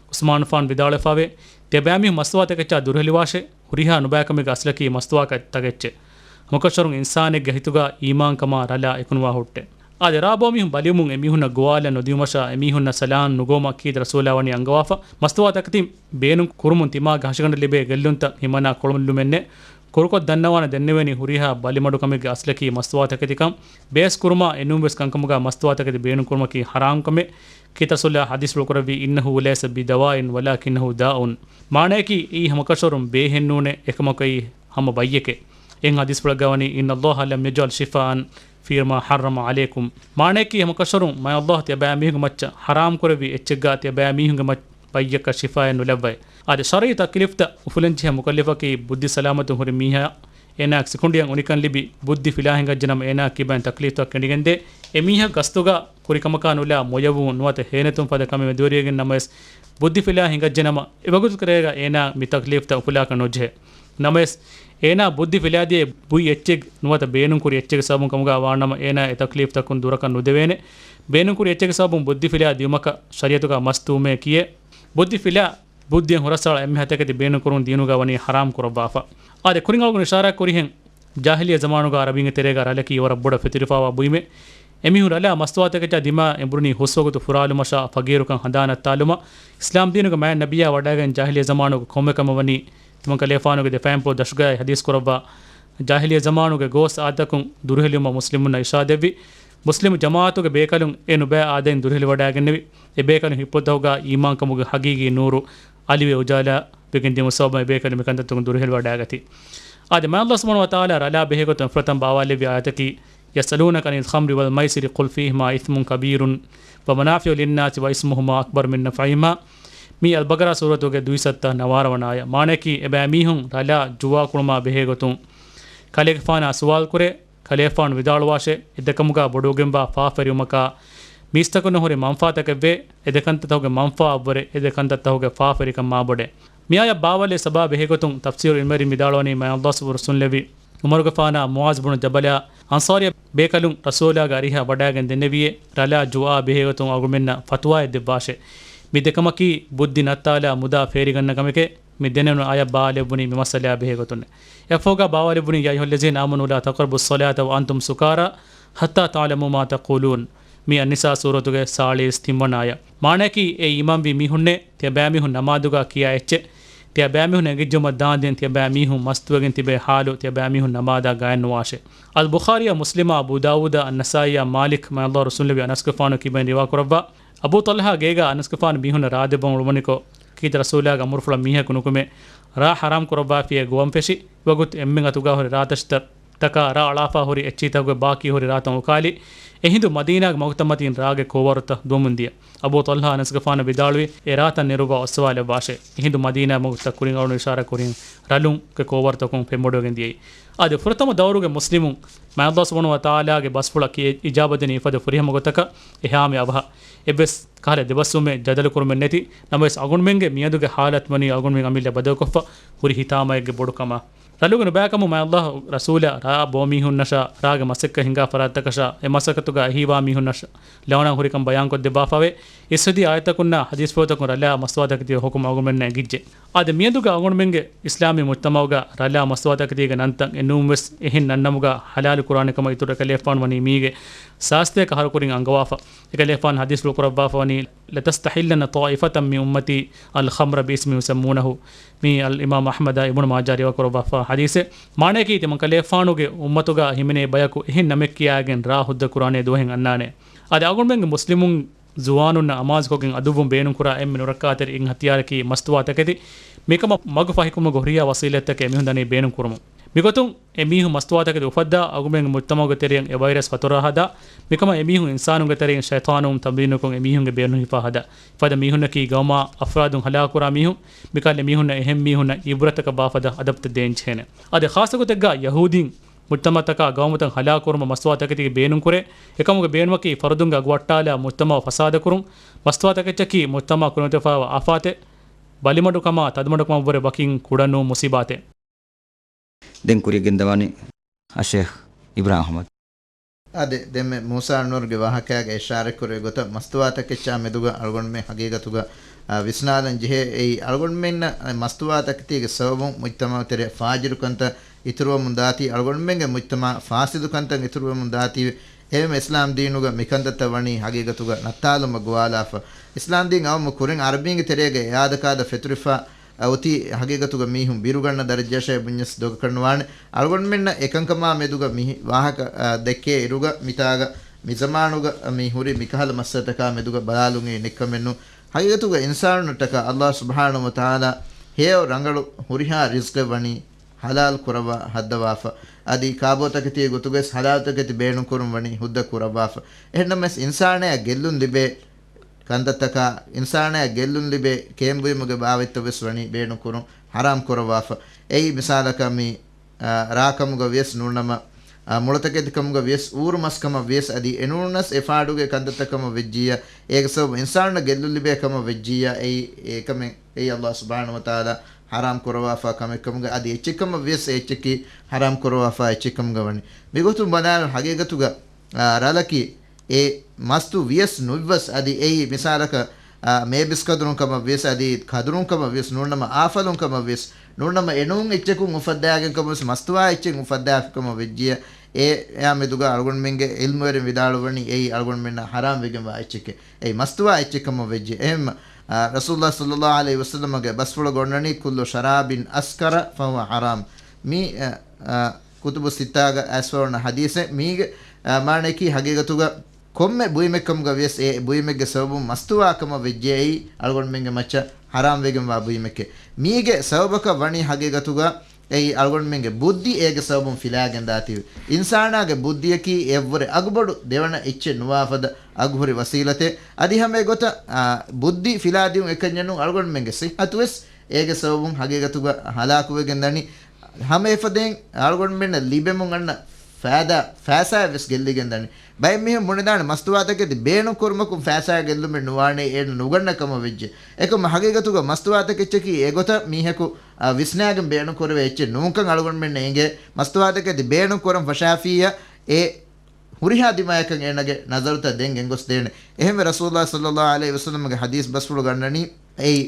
ޢުސްމާނު ފާން ވިދާޅުވެފާވޭ، ތިޔަބައިމީހުން މަސްތުވާ ތަކެއްޗާ ދުރުހެލިވާށޭ، ހުރިހާ ނުބައިކަމެއްގެ އަސްލަކީ މަސްތުވާ ތަކެއްޗޭ. ހަމަކަށަވަރުން އިންސާނެއްގެ ހިތުގަ އީމާންކަމާ ރަލާ އެކުނުވާ ހުއްޓޭ. އާދެ، ރާ ބޯ މީހުން ބަލިވުމުން އެމީހުންނަށް ގޮވާލަން ނުދިއުމަށާ އެމީހުންނަށް ސަލާން ނުގޮވުމަށް ކީރިތި ރަސޫލާ ވަނީ އަންގަވާފަ. މަސްތުވާ ތަކެތި ބޭނުން ކުރުމުން ތިމާގެ ހަށިގަނޑަށް ލިބޭ ގެއްލުންތައް ހިމަނާ ކޮޅުލުމެއް ނެތް. ކުރުކޮށް ދަންނަވާނެ ދެންނެވޭނީ ހުރިހާ ބަލިމަޑުކަމެއްގެ އަސްލަކީ މަސްތުވާ ތަކެތިކަން. ބޭސް ކުރުމާ އެނޫންވެސް ކަންކަމުގަ މަސްތުވާ ތަކެތި ބޭނުން ކުރުމަކީ ޙަރާމް ކަމެއް. ކީރިތި ރަސޫލާ ޙަދީޘްފުޅު ކުރެއްވީ، "إنه ليس بدواء ولكنه داء." މާނައަކީ، އެއީ ހަމަކަށަވަރުން ބޭހެއް ނޫނޭ، އެކަމަކު އެއީ ހަމަ ބައްޔެކޭ. އެހެން ޙަދީޘްފުޅެއްގަ ވަނީ، "إن الله لم يجعل شفاء فيما حرم عليكم." މާނައަކީ، ހަމަކަށަވަރުން މާތް އައްލާހު ތިޔަބައިމީހުންގެ މައްޗަށް ޙަރާމް ކުރެއްވި އެއްޗެއްގަ ތިޔަބައިމީހުންގެ މައްޗަށް ބައްޔަކަށް ޝިފާއެއް ނުލައްވައި. އާދެ، ޝަރުޢީ ތަކްލީފްތައް އުފުލަންޖެހޭ މުކައްލަފަކީ ބުއްދި ސަލާމަތުން ހުރި މީހާ. އޭނާއަށް ސިކުނޑިއަށް އުނިކަން ލިބި، ބުއްދި ފިލާ ހިނގައްޖެނަމަ އޭނާއަށް ކިބައިން ތަކްލީފްތައް ކެނޑިގެންދޭ. އެމީހަކު ގަސްތުގަ ކުރި ކަމަކާ ނުލާ މޮޔަވުން ނުވަތަ ހޭނެތުން ފަދަ ކަމެއް މެދުވެރިވެގެން ނަމަވެސް، ބުއްދި ފިލާ ހިނގައްޖެނަމަ އެވަގުތު ތެރޭގަ އޭނާ މި ތަކްލީފްތައް އުފުލާކަށް ނުޖެހޭ. ނަމަވެސް، އޭނާ ބުއްދި ފިލާދިޔައީ ބުއި އެއްޗެއް ނުވަތަ ބޭނުންކުރި އެއްޗެއްގެ ސަބަބުން ކަމުގަ ވާނަމަ، އޭނާ އެ ތަކްލީފްތަކުން ދުރަކަށް ނުދެވޭނެ. ބޭނުންކުރި އެއްޗެއްގެ ސަބަބުން ބުއްދި ފިލާ ދިޔުމަކަށް ޝަރީޢަތުގަ މަސްތުވުމޭ ކިޔޭ. ބުއްދި ފިލާ ބުއްދިއަށް ހުރަސްއަޅާ އެންމެ ހަތަކެތި ބޭނުންކުރުން ދީނުގަ ވަނީ ޙަރާމް ކުރައްވާފަ. އާދެ، ކުރިން އަޅުގަނޑު އިޝާރާތް ކުރިހެން، ޖާހިލިއްޔަ ޒަމާނުގަ ޢަރަބީންގެ ތެރޭގަ ރަލަކީ ވަރަށް ބޮޑަށް ފެތުރިފައިވާ ބުއިމެއް. އެމީހުން ރަލާ މަސްތުވާތަކެއްޗާ ދިމާ އެނބުރުނީ ހުސްވަގުތު ފުރާލުމަށާ ފަގީރުކަން ހަނދާން ނައްތާލުމަށް. އިސްލާމް ދީނުގެ މާތް ނަބިއްޔާ ވަޑައިގެން ޖާހިލިއްޔަ ޒަމާނުގެ ކޮންމެ ކަމެއް ވަނީ ތިމަން ކަލޭފާނުގެ ދެ ފައިން ޕޯ ދަށުގައި ޙަދީޘް ކުރައްވާ، ޖާހިލިއްޔަ ޒަމާނުގެ ގޯސް އާދަކުން ދުރުހެލިވުމަށް މުސްލިމުންނަށް އިޝާދެއްވި. މުސްލިމު ޖަމާޢަތުގެ ބޭކަލުން އެ ނުބައި އާދައިން ދުރުހެލިވަޑައިގެންނެވި. އެ ބޭކަލުން ހިއްޕުތަކުގަ އީމާންކަމުގެ ހަގީގީ ނޫރު އަލިވެ އުޖާލާ ވެގެން ދިޔުމު ސަބަބުން އެ ބޭކަލުން މިކަންތައްތަކުން ދުރުހެލިވަޑައިގަތީ. އާދެ، މާތް ﷲ ސުބްޙާނަހޫ ވަތަޢާލާ ރަލާ ބެހޭގޮތުން އެފުރަތަމަ ބާވާލެއްވި އާޔަތަކީ، يسألونك عن الخمر والميسر قل فيهما إثم كبير ومنافع للناس وإثمهما أكبر من نفعهما. މީ އަލްބަޤަރާ ސޫރަތުގެ ދުއިސައްތަ ނަވާރަ ވަނަ އާޔަތް. މާނައަކީ، އެބައިމީހުން ރަލާ ޖުވާ ކުޅުމާ ބެހޭގޮތުން ކަލޭގެފާނާ ސުވާލުކުރޭ. ކަލޭފާނު ވިދާޅުވާށޭ، އެ ދެކަމުގަ ބޮޑުވެގެންވާ ފާފަވެރިވުމަކާ، މީސްތަކުންނަށް ހުރި މަންފާތަކެއްވޭ. އެ ދެކަންތައްތަކުގެ މަންފާއަށްވުރެ، އެ ދެކަންތައްތަކުގެ ފާފަވެރިކަން މާބޮޑޭ. މިއާޔަތް ބާވާލެއްވި ސަބަބާ ބެހޭގޮތުން ތަފްސީރު ޢިލްމުވެރިން ވިދާޅުވަނީ، މާތް ﷲ ސުބްޙާނަހޫ ވަތަޢާލާ ޢުމަރުގެފާނާ މުޢާޛް ބުނު ޖަބަލާ އަންޞާރީ ބޭކަލުން ރަސޫލާގެ އަރިހަށް ވަޑައިގެން ދެންނެވިއޭ، ރަލާ ޖުވާ ބެހޭގޮތުން އަޅުގަނޑުމެންނަށް ފަތުވާއެއް ދެއްވާށޭ. މި ދެކަމަކީ ބުއްދި ނައްތާލާ މުދާ ފޭރިގަންނަ ކަމެކޭ. މި ދެނެވުނު އާޔަތް ބާވާލެއްވުނީ މި މައްސަލައާ ބެހޭގޮތުން. އެއަށްފަހުގަ ބާވާލެއްވުނީ، يا أيها الذين آمنوا لا تقربوا الصلاة وأنتم سكارى حتى تعلموا ما تقولون. މީ އައްނިސާ ސޫރަތުގެ ސާޅީސް ތިން ވަނަ އާޔަތް. މާނައަކީ، އޭ އީމާންވި މީހުންނޭ، ތިޔަބައިމީހުން ނަމާދުގަ ކިޔާ އެއްޗެއް، ތިޔަބައިމީހުން އެނގިއްޖައުމަށް ދާންދެން ތިޔަބައިމީހުން މަސްތުވެގެން ތިބޭ ޙާލު ތިޔަބައިމީހުން ނަމާދަށް ގާތްނުވާށޭ. އަލްބުޚާރީއާ މުސްލިމާ އަބޫ ދާވޫދާ އައްނަސާއީއާ މާލިކް މާތް ﷲ ރުއްސުންލެއްވި އަނަސްގެފާނު ކިބައިން ރިވާކުރައްވާ، އަބޫ ޠަލްޙާ ގޭގަ އަނަސްގެފާނު މީހުންނަށް ރާދެއްވަން އުޅުވަނިކޮށް، ކީރިތި ރަސޫލާގެ އަމުރުފުޅަށް މީހަކު ނުކުމެ، ރާ ޙަރާމް ކުރައްވާފިޔޭ ގޮވަން ފެށި، ވަގުތު އެންމެން އަތުގަ ހުރި ރާތަށިތައް ތަކާ ރާ އަޅާފާ ހުރި އެއްޗިހިތަކުގެ ބާކީ ހުރި ރާތައް އުކާލި. އެހިނދު މަދީނާގެ މަގުތައް މަތީން ރާގެ ކޯވަރުތައް ދުވަމުން ދިޔަ. އަބޫ ޠަލްޙާ އަނަސްގެފާނަށް ވިދާޅުވި، އެ ރާތައް ނެރުއްވާ އޮއްސަވާލެއްވާށޭ. އެހިނދު މަދީނާ މަގުތައް ކުރިން އަޅުން އިޝާރާ ކުރިން ރަލުންގެ ކޯވަރުތަކުން ފެންބޮޑުވެގެން ދިޔައީ. އާދެ، ފުރަތަމަ ދައުރުގެ މުސްލިމުން މާތް ﷲ ސުބްޙާނަހޫ ވަތަޢާލާގެ ބަސްފުޅަކީ އިޖާބަދިނީ އެފަދަ ފުރިހަމަ ގޮތަކަށް އެހާމެ އަވަހަށް. އެއްވެސް ކަހަލަ ދެބަސްވުމެއް ޖަދަލު ކުރުމެއް ނެތި. ނަމަވެސް އަޅުގަނޑުމެންގެ މިއަދުގެ ޙާލަތު ވަނީ އަޅުގަނޑުމެން އަމިއްލަ ބަދަލުކޮށްފަ ހުރި ހިތާމައެއްގެ ބޮޑުކަމާ. ރަލުގެ ނުބައިކަމުން މާތް ﷲ ރަސޫލާ ރާ ބޯ މީހުންނަށާ ރާގެ މަސައްކަތް ހިނގާ ފަރާތްތަކަށާ އެ މަސައްކަތުގަ އެހީވާ މީހުންނަށް ލަޢުނާ ހުރިކަން ބަޔާންކޮށްދެއްވާފަވޭ. އިސްވެދިޔަ އާޔަތަކުންނާ ޙަދީޘްފުޅުތަކުން ރަލާ މަސްތުވާތަކެތީގެ ޙުކުމް އަޅުގަނޑުމެންނަށް އެނގިއްޖެ. އާދެ، މިއަދުގަ އަޅުގަނޑުމެންގެ އިސްލާމީ މުޖްތަމަޢުގަ ރަލާ މަސްތުވާތަކެތީގެ ނަންތައް އެނޫންވެސް އެހެން ނަންނަމުގަ ޙަލާލު ކުރާނެ ކަމަށް އިތުރު އެކަލޭފާނު ވަނީ މީގެ ސާސްތޭކަ އަހަރު ކުރިން އަންގަވާފަ. އެކަލޭފާނު ޙަދީޘްފުޅު ކުރައްވާފަ ވަނީ، لتستحلن طائفة من أمتي الخمر باسم يسمونه. މީ އަލް އިމާމް އަޙްމަދާ އިބްނު މާޖާ ރިވާ ކުރައްވާފަ ޙަދީޘެއް. މާނައަކީ، ތިމަން ކަލޭފާނުގެ އުއްމަތުގަ ހިމެނޭ ބަޔަކު އެހެން ނަމެއް ކިޔާގެން ރާ ހުއްދަ ކުރާނޭ ދުވަހެއް އަންނާނެ. އަދި އަޅުގަނޑުމެންގެ މުސްލިމުން ޒުވާނުންނަށް އަމާޒުކޮށްގެން އަދުއްވުން ބޭނުންކުރާ އެންމެ ނުރައްކާތެރި އެއް ހަތިޔާރަކީ މަސްތުވާތަކެތި. މިކަމަށް މަގު ފަހިކުރުމުގެ ހުރިހާ ވަސީލަތްތަކެއް އެމީހުން ދަނީ ބޭނުންކުރުމުން. މިގޮތުން އެ މީހުން މަސްތުވާތަކެތި އުފައްދާ، އަޅުގަނޑުމެންގެ މުޖްތަމަޢުގެ ތެރެއިން އެ ވައިރަސް ފަތުރާ ހަދާ، މިކަމަށް އެ މީހުން އިންސާނުންގެ ތެރެއިން ޝައިޠާނުން ތަމްރީނުކޮށް އެ މީހުންގެ ބޭނުން ހިފާ ހަދާ. ފަދަ މީހުންނަކީ ގައުމާ އަފްރާދުން ހަލާކުކުރާ މީހުން. މިކަހަލަ މީހުންނަށް އެހެން މީހުންނަށް އިބްރަތަކަށް ބާފަދަ އަދަބުތައް ދޭންޖެހޭނެ. އަދި ޚާއްޞަގޮތެއްގަ ޔަހޫދީން މުޖްތަމަޢުތަކާ ގައުމުތައް ހަލާކުކުރުމަށް މަސްތުވާތަކެތީގެ ބޭނުންކުރޭ. އެކަމުގެ ބޭނުމަކީ ފަރުދުންގެ އަގު ވައްޓާލާ މުޖްތަމަޢު ފަސާދަކުރުން. މަސްތުވާތަކެއްޗަކީ މުޖްތަމަޢަށް ކުރިމަތިވެފައިވާ އާފާތެއް. ބަލިމަޑުކަމާ ތަދުމަޑުކަމަށްވުރެ ވަކިން ކުޑަނޫން މުޞީބާތެއް. ދެން ކުރިއަށް ގެންދަވާނީ އައްޝޭޚް އިބްރާހިމް އަޙްމަދު. އާދެ، ދެންމެ މޫސާ ނޫރުގެ ވާހަކައިގަ އިޝާރަތްކުރެއްވި ގޮތަށް މަސްތުވާތަކެއްޗާ މެދުގަ އަޅުގަނޑުމެން ހަގީގަތުގަ، އާ، ވިސްނާލަން ޖެހޭ. އެއީ އަޅުގަނޑުމެންނަށް މަސްތުވާތަކެތީގެ ސަބަބުން މުޖްތަމަޢު ތެރެއަށް ފާޖިރުކަންތައް އިތުރުވަމުން ދާތީ، އަޅުގަނޑުމެންގެ މުޖްތަމަޢަށް ފާސިދުކަންތައް އިތުރުވަމުން ދާތީ. އެހެންވެ އިސްލާމް ދީނުގަ މިކަންތައްތައް ވަނީ ހަގީގަތުގަ ނައްތާލުމަށް ގޮވާލާފަ. އިސްލާމް ދީން އައުމު ކުރިން ޢަރަބީންގެ ތެރޭގަ އެ އާދަކާދަ ފެތުރިފަ އަ، އޮތީ ހަގީގަތުގަ މީހުން ބިރުގަންނަ ދަރަޖައަށޭ ބުންޏަސް ދޮގަކަށްނުވާނެ. އަޅުގަނޑުމެންނަށް އެކަންކަމާ މެދުގަ މި ވާހަކަ، އަ، ދެއްކޭ އިރުގަ މިތާގަ މިޒަމާނުގަ މި ހުރި މިކަހަލަ މައްސަލަތަކާ މެދުގަ ބަލާލުން އެއީ ނެއްކަމެއްނު. ހަގީގަތުގަ އިންސާނުންނަށްޓަކާ ﷲ ސުބްޙާނަހޫ ވަތަޢާލާ ހެޔޮ ރަނގަޅު ހުރިހާ ރިޒްޤެއް ވަނީ ޙަލާލް ކުރައްވާ ހައްދަވާފަ. އަދި ކާބޯތަކެތީ ގޮތުގައި ޙަލާލުތަކެތި ބޭނުންކުރުން ވަނީ ހުއްދަ ކުރައްވާފަ. އެހެންނަމަވެސް އިންސާނާއަށް ގެއްލުން ލިބޭ ކަންތައްތަކާ އިންސާނާއަށް ގެއްލުން ލިބޭ ކޭންބުއިމުގެ ބާވަތްތައް ވެސް ވަނީ ބޭނުން ކުރުން ޙަރާމް ކުރައްވާފަ. އެއީ މިސާލަކަށް މި، އާ، ރާކަމުގަ ވިޔަސް ނޫންނަމަ، އާ، މުޅަތަކެތިކަމުގަ ވިޔަސް އޫރު މަސްކަމަށް ވިޔަސް އަދި އެނޫނަސް އެ ފާޑުގެ ކަންތައްތައް ކަމަށް ވެއްޖިއްޔާ، އޭގެ ސަބަބު އިންސާނުންނަށް ގެއްލުން ލިބޭ ކަމަށް ވެއްޖިއްޔާ، އެއީ އެކަމެއް އެއީ ﷲ ސުބްޙާނަހޫ ވަތަޢާލާ ޙަރާމް ކުރައްވާފާ ކަމެއް ކަމުގަ އަދި އެއްޗެއް ކަމަށް ވިޔަސް އެ އެއްޗަކީ ޙަރާމް ކުރައްވާފާ އެއްޗެއް ކަމުގަ ވަނީ. މިގޮތުން ބަލާއިރު ޙަގީގަތުގަ، އާ، ރަލަކީ އެ މަސްތު ވިޔަސް ނުއްވަސް އަދި އެއީ މިސާލަކަށް، އާ، މޭބިސް ކަދުރުން ކަމަށް ވިޔަސް އަދި ކަދުރުން ކަމަށް ވިޔަސް ނޫންނަމަ އާފަލުން ކަމަށް ވިޔަސް ނޫންނަމަ އެނޫން އެއްޗަކުން އުފައްދާގެން ކަމަށް ވިޔަސް މަސްތުވާ އެއްޗެއް އުފައްދާފި ކަމަށް ވެއްޖިއްޔާ، އެ އެއާ މެދުގަ އަޅުގަނޑުމެންގެ ޢިލްމުވެރިން ވިދާޅުވަނީ އެއީ އަޅުގަނޑުމެންނަށް ޙަރާމް ވެގެންވާ އެއްޗެކޭ. އެއީ މަސްތުވާ އެއްޗެއް ކަމަށް ވެއްޖެ. އެހެންމަ، އާ، ރަސޫލުﷲ ޞައްލަﷲ ޢަލައިހި ވަސައްލަމަގެ ބަސްފުޅަށް އޮންނަނީ، كل شراب أسكر فهو حرام. މި، އަ، އަ، ކުތުބު ސިއްތާގަ އައިސްފަވަން ޙަދީޘެއް މީގެ، އަ، މާނަޔަކީ ޙަގީގަތުގަ ކޮންމެ ބުއިމެއްކަމުގަ ވިޔަސް އެ ބުއިމެއްގެ ސަބަބުން މަސްތުވާކަމަށް ވެއްޖެއައީ އަޅުގަނޑުމެންގެ މައްޗަށް ޙަރާމް ވެގެންވާ ބުއިމެކޭ. މީގެ ސަބަބަކަށް ވަނީ ޙަގީގަތުގަ އެއީ އަޅުގަނޑުމެންގެ ބުއްދި އޭގެ ސަބަބުން ފިލާގެން ދާތީވެ. އިންސާނާގެ ބުއްދިޔަކީ އެއަށްވުރެ އަގުބޮޑު ދެވަނަ އެއްޗެއް ނުވާ ފަދަ އަގުހުރި ވަސީލަތެއް. އަދި ހަމަ އެގޮތަށް، އާ، ބުއްދި ފިލާދިޔުން އެކަންޏެއް ނޫން، އަޅުގަނޑުމެންގެ ޞިއްޙަތުވެސް އޭގެ ސަބަބުން ޙަގީގަތުގަ ހަލާކުވެގެން ދަނީ. ހަމަ އެފަދައިން އަޅުގަނޑުމެންނަށް ލިބެމުން އަންނަ ފައިދާ، ފައިސާއެއް ވެސް ގެއްލިގެން ދަނީ. ބައެއް މީހުން ބުނެދާނެ މަސްތުވާތަކެތި ބޭނުން ކުރުމަކުން ފައިސާ ގެއްލުމެއް ނުވާނޭ އޭނަ ނުގަންނަ ކަމަށް ވެއްޖެ. އެކަމަ ޙަގީގަތުގަ މަސްތުވާތަކެއްޗަކީ އެގޮތަށް މީހަކު، އާ، ވިސްނާގެން ބޭނުން ކުރެވޭ އެއްޗެއް ނޫންކަން އަޅުގަނޑުމެންނަށް އެނގޭ. މަސްތުވާތަކެތި ބޭނުން ކުރަން ފަށާފިއްޔާ އެ ހުރިހާ ދިމާޔަކަށް އޭނަގެ ނަޒަރުތައް ދެން ގެންގޮސްދޭނެ. އެހެންވެ ރަސޫލާ ޞައްލަﷲ ޢަލައިހި ވަސައްލަމަގެ ޙަދީޘް ބަސްފުޅު ގަންނަނީ، އެއީ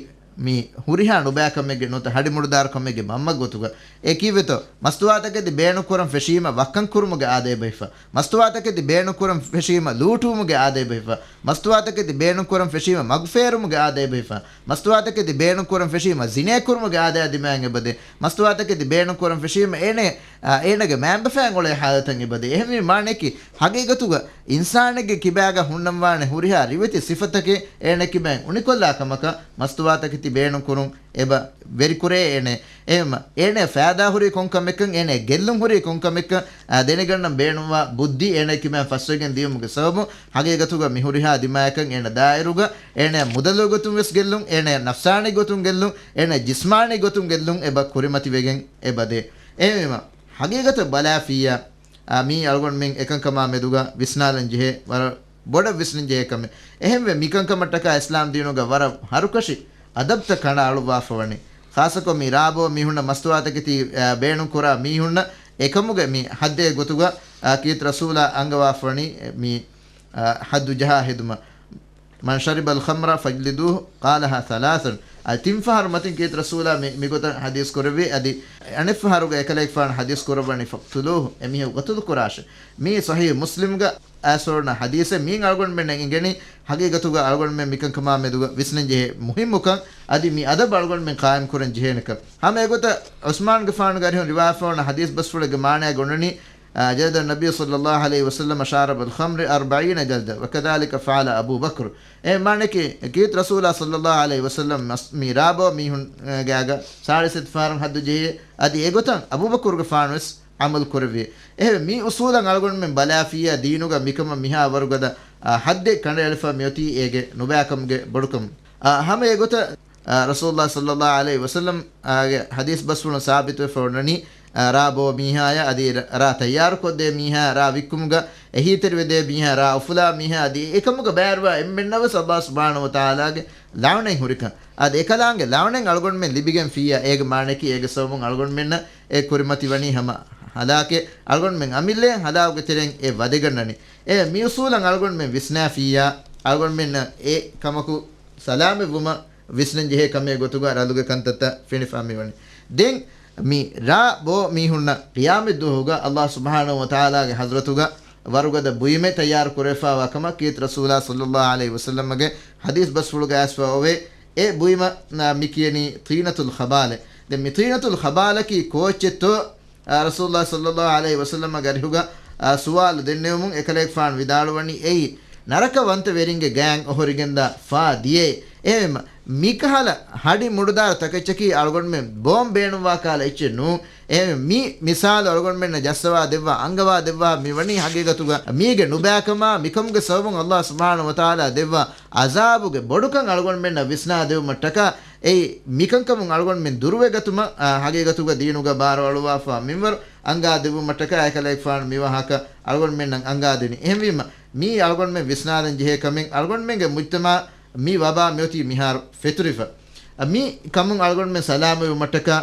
މި ހުރިހާ ނުބައިކަމެއްގެ ނުވަތަ ހަޑި މުޑުދާރު ކަމެއްގެ މަންމަ ގޮތުގަ. އެ ކީއްވެތޯ؟ މަސްތުވާތަކެތި ބޭނުން ކުރަން ފެށީމަ ވައްކަން ކުރުމުގެ އާދައެއް ބަހިފަ. މަސްތުވާތަކެތި ބޭނުން ކުރަން ފެށީމަ ލޫޓުވުމުގެ އާދައެއް ބަހިފަ. މަސްތުވާތަކެތި ބޭނުން ކުރަން ފެށީމަ މަގުފޭރުމުގެ އާދައެއް ބަހިފަ. މަސްތުވާތަކެތި ބޭނުން ކުރަން ފެށީމަ ޒިނޭ ކުރުމުގެ އާދައާ ދިމާއިން އެބަދޭ. މަސްތުވާތަކެތި ބޭނުން ކުރަން ފެށީމަ އޭނެ، އާ، އޭނަގެ މައިންބަފައިން އުޅޭ ޙާލަތަށް އެބަދޭ. އެހެންވީ މާނަޔަކީ، ޙަގީގަތުގަ އިންސާނެއްގެ ކިބާގަ ހުންނަންވާނެ ހުރިހާ ރިވެތި ސިފަތަކެއް އޭނަ ކިބައިން އުނިކޮށްލާ ކަމަކަށް މަސްތުވާތަކެތި ބޭނުން ކުރުން އެބަ ވެރިކުރޭ އޭނެ. އެހެންމަ އޭނެ ފައިދާ ހުރީ ކޮން ކަމެއްކަން، އޭނެ ގެއްލުން ހުރީ ކޮން ކަމެއްކަން، އާ، ދެނެގަންނަން ބޭނުންވާ ބުއްދި އޭނަ ކިބައިން ފަސްވެގެން ދިޔުމުގެ ސަބަބުން ޙަގީގަތުގަ މި ހުރިހާ ދިމާޔަކަށް އޭނަ ދާއިރުގަ އޭނަ މުދަލު ގޮތުން ވެސް ގެއްލުން، އޭނަ ނަފްސާނީ ގޮތުން ގެއްލުން، އޭނަ ޖިސްމާނީ ގޮތުން ގެއްލުން އެބަ ކުރިމަތިވެގެން އެބަދޭ. އެހެންވީމަ، ޙަގީގަތަށް ބަލާފިއްޔާ، އާ، މީ އަޅުގަނޑުމެން އެކަންކަމާ މެދުގަ ވިސްނާލަން ޖެހޭ ވަރަށް ބޮޑަށް ވިސްނަން ޖެހޭ ކަމެއް. އެހެންވެ، މިކަންކަމަށްޓަކާ އިސްލާމް ދީނުގަ ވަރަށް ހަރުކަށި އަދަބްތައް ކަނޑައަޅުއްވާފަ ވަނީ. ޚާއްޞަކޮށް މި ރާ ބޯ މީހުންނަށް މަސްތުވާތަކެތި، އާ، ބޭނުން ކުރާ މީހުންނަށް އެކަމުގެ މި ޙައްދެއް ގޮތުގަ، އާ، ކީރިތި ރަސޫލާ އަންގަވާފަ ވަނީ މި، އާ، ޙައްދު ޖަހާ ހެދުމަށް. من شرب الخمر فاجلدوه، قالها ثلاثا. އަދި ތިން ފަހަރު މަތިން ކީރިތި ރަސޫލާ މި، މިގޮތަށް ޙަދީޘް ކުރެއްވި. އަދި އަނެއް ފަހަރުގަ އެކަލޭގެފާނު ޙަދީޘް ކުރައްވަނީ، فاقتلوه، އެމީހަކު ގަތުލު ކުރާށޭ. މީ ޞަޙީޙު މުސްލިމްގަ އައިސްފަވަން ޙަދީޘެއް. މީން އަޅުގަނޑުމެންނަށް އެނގެނީ ޙަގީގަތުގަ އަޅުގަނޑުމެން މިކަންކަމާ މެދުގަ ވިސްނަން ޖެހޭ މުހިއްމުކަން، އަދި މި އަދަބު އަޅުގަނޑުމެން ޤާއިމް ކުރަން ޖެހޭނެކަން. ހަމަ އެގޮތަށް ޢުސްމާންގެފާނުގެ އަރިހުން ރިވާފަވަން ޙަދީޘް ބަސްފުޅެއްގެ މާނައަށް އޮންނަނީ، އާ، جلد النبي صلى الله عليه وسلم شارب الخمر أربعين جلدة، وكذلك فعل أبو بكر. އެ މާނައަކީ، ކީރިތި ރަސޫލާ ޞައްލަﷲ ޢަލައިހި ވަސައްލަމަ މަސް، މި ރާބޯ މީހުންގެ ގާގަ ސާޅީސް ފަހަރުން ޙައްދު ޖެހި، އަދި އެގޮތަށް އަބޫބަކުރުގެފާނުވެސް ޢަމަލު ކުރެއްވި. އެހެން މި އުޞޫލަށް އަޅުގަނޑުމެން ބަލާފިއްޔާ ދީނުގަ މިކަމަށް މިހާ ވަރުގަދަ، އާ، ޙައްދެއް ކަނޑައެޅިފަ މިއޮތީ އޭގެ ނުބައިކަމުގެ ބޮޑުކަމުން. އާ، ހަމަ އެގޮތަށް، އާ، ރަސޫލުﷲ ޞައްލަﷲ ޢަލައިހި ވަސައްލަމް، އާ، ގެ ޙަދީޘް ބަސްފުޅުން ސާބިތުވެފަ އޮންނަނީ، އާ، ރާ ބޯ މީހާޔާ، އަދި ރަ، ރާ ތައްޔާރުކޮށްދޭ މީހާ، ރާ ވިއްކުމުގަ އެހީތެރިވެދޭ މީހާ، ރާ އުފުލާ މީހާ، އަދި އެކަމުގަ ބައިވެރިވާ އެންމެންނަށް ވެސް ﷲ ސުބްޙާނަހޫ ވަތަޢާލާގެ ލަޢުނަތް ހުރިކަން. އަދި އެކަލާނގެ ލަޢުނަތް އަޅުގަނޑުމެން ލިބިގެން ފިއްޔާ، އޭގެ މާނައަކީ އޭގެ ސަބަބުން އަޅުގަނޑުމެންނަށް އެ ކުރިމަތިވަނީ ހަމަ ހަލާކެއް. އަޅުގަނޑުމެން އަމިއްލައިން ހަލާކުގެ ތެރެއިން އެ ވަދެގަންނަނީ. އެ މިއުޞޫލަށް އަޅުގަނޑުމެން ވިސްނާފިއްޔާ، އަޅުގަނޑުމެންނަށް އެ ކަމަކު ސަލާމަތްވުމަށް ވިސްނަން ޖެހޭ ކަމެއް ގޮތުގަ ރަލުގެ ކަންތައްތައް ފެނިފާ މިވަނީ. ދެން މި ރާ ބޯ މީހުންނަށް ޤިޔާމަތްދުވަހުގަ ﷲ ސުބްޙާނަހޫ ވަތަޢާލާގެ ޙަޟްރަތުގަ ވަރުގަދަ ބުއިމެއް ތައްޔާރު ކުރެވިފާވާ ކަމަށް ކީރިތި ރަސޫލާ ޞައްލަﷲ ޢަލައިހި ވަސައްލަމަގެ ޙަދީޘް ބަސްފުޅުގަ އައިސްފަ އޮވޭ. އެ ބުއިމަށް މި ކިޔަނީ ޠީނަތުލް ޚަބާލަ. ދެން މި ޠީނަތުލް ޚަބާލަކީ ކޯއްޗެއްތޯ؟ އާ، ރަސޫލުﷲ ޞައްލަﷲ ޢަލައިހި ވަސައްލަމަގެ އަރިހުގަ، އާ، ސުވާލު ދެންނެވުމުން އެކަލޭގެފާނު ވިދާޅުވަނީ އެއީ ނަރަކަވަންތަ ވެރިންގެ ގާތް އޮހޮރިގެންދާ ފާ ދިޔައޭ. އެހެންވީމަ، މިކަހަލަ ހަޑި މުޑުދާރު ތަކެއްޗަކީ އަޅުގަނޑުމެން ބޯން ބޭނުންވާ ކަހަލަ އެއްޗެއް ނޫން. އެ މި މިސާލު އަޅުގަނޑުމެންނަށް ޖައްސަވާ ދެއްވާ، އަންގަވާ ދެއްވާ މި ވަނީ ހަގީގަތުގަ މީގެ ނުބައިކަމާ، މިކަމުގެ ސަބަބުން ﷲ ސުބްޙާނަހޫ ވަތަޢާލާ ދެއްވާ ޢަޒާބުގެ ބޮޑުކަން އަޅުގަނޑުމެންނަށް ވިސްނާ ދެވުމަށްޓަކާ، އެއީ މިކަންކަމުން އަޅުގަނޑުމެން ދުރުވެގަތުމަށް، އާ، ހަގީގަތުގަ ދީނުގަ ބާރުއަޅުވާފާ މިންވަރު އަންގާ ދެއްވުމަށްޓަކާ އެކަލޭގެފާނު މި ވާހަކަ އަޅުގަނޑުމެންނަށް އަންގާ ދިނީ. އެހެންވީމަ، މީ އަޅުގަނޑުމެން ވިސްނާލަން ޖެހޭ ކަމެއް. އަޅުގަނޑުމެންގެ މުޖްތަމަޢަށް މި ވަބާ މިއޮތީ މިހާރު ފެތުރިފަ. އަ، މި ކަމުން އަޅުގަނޑުމެން ސަލާމަތްވުމަށްޓަކާ،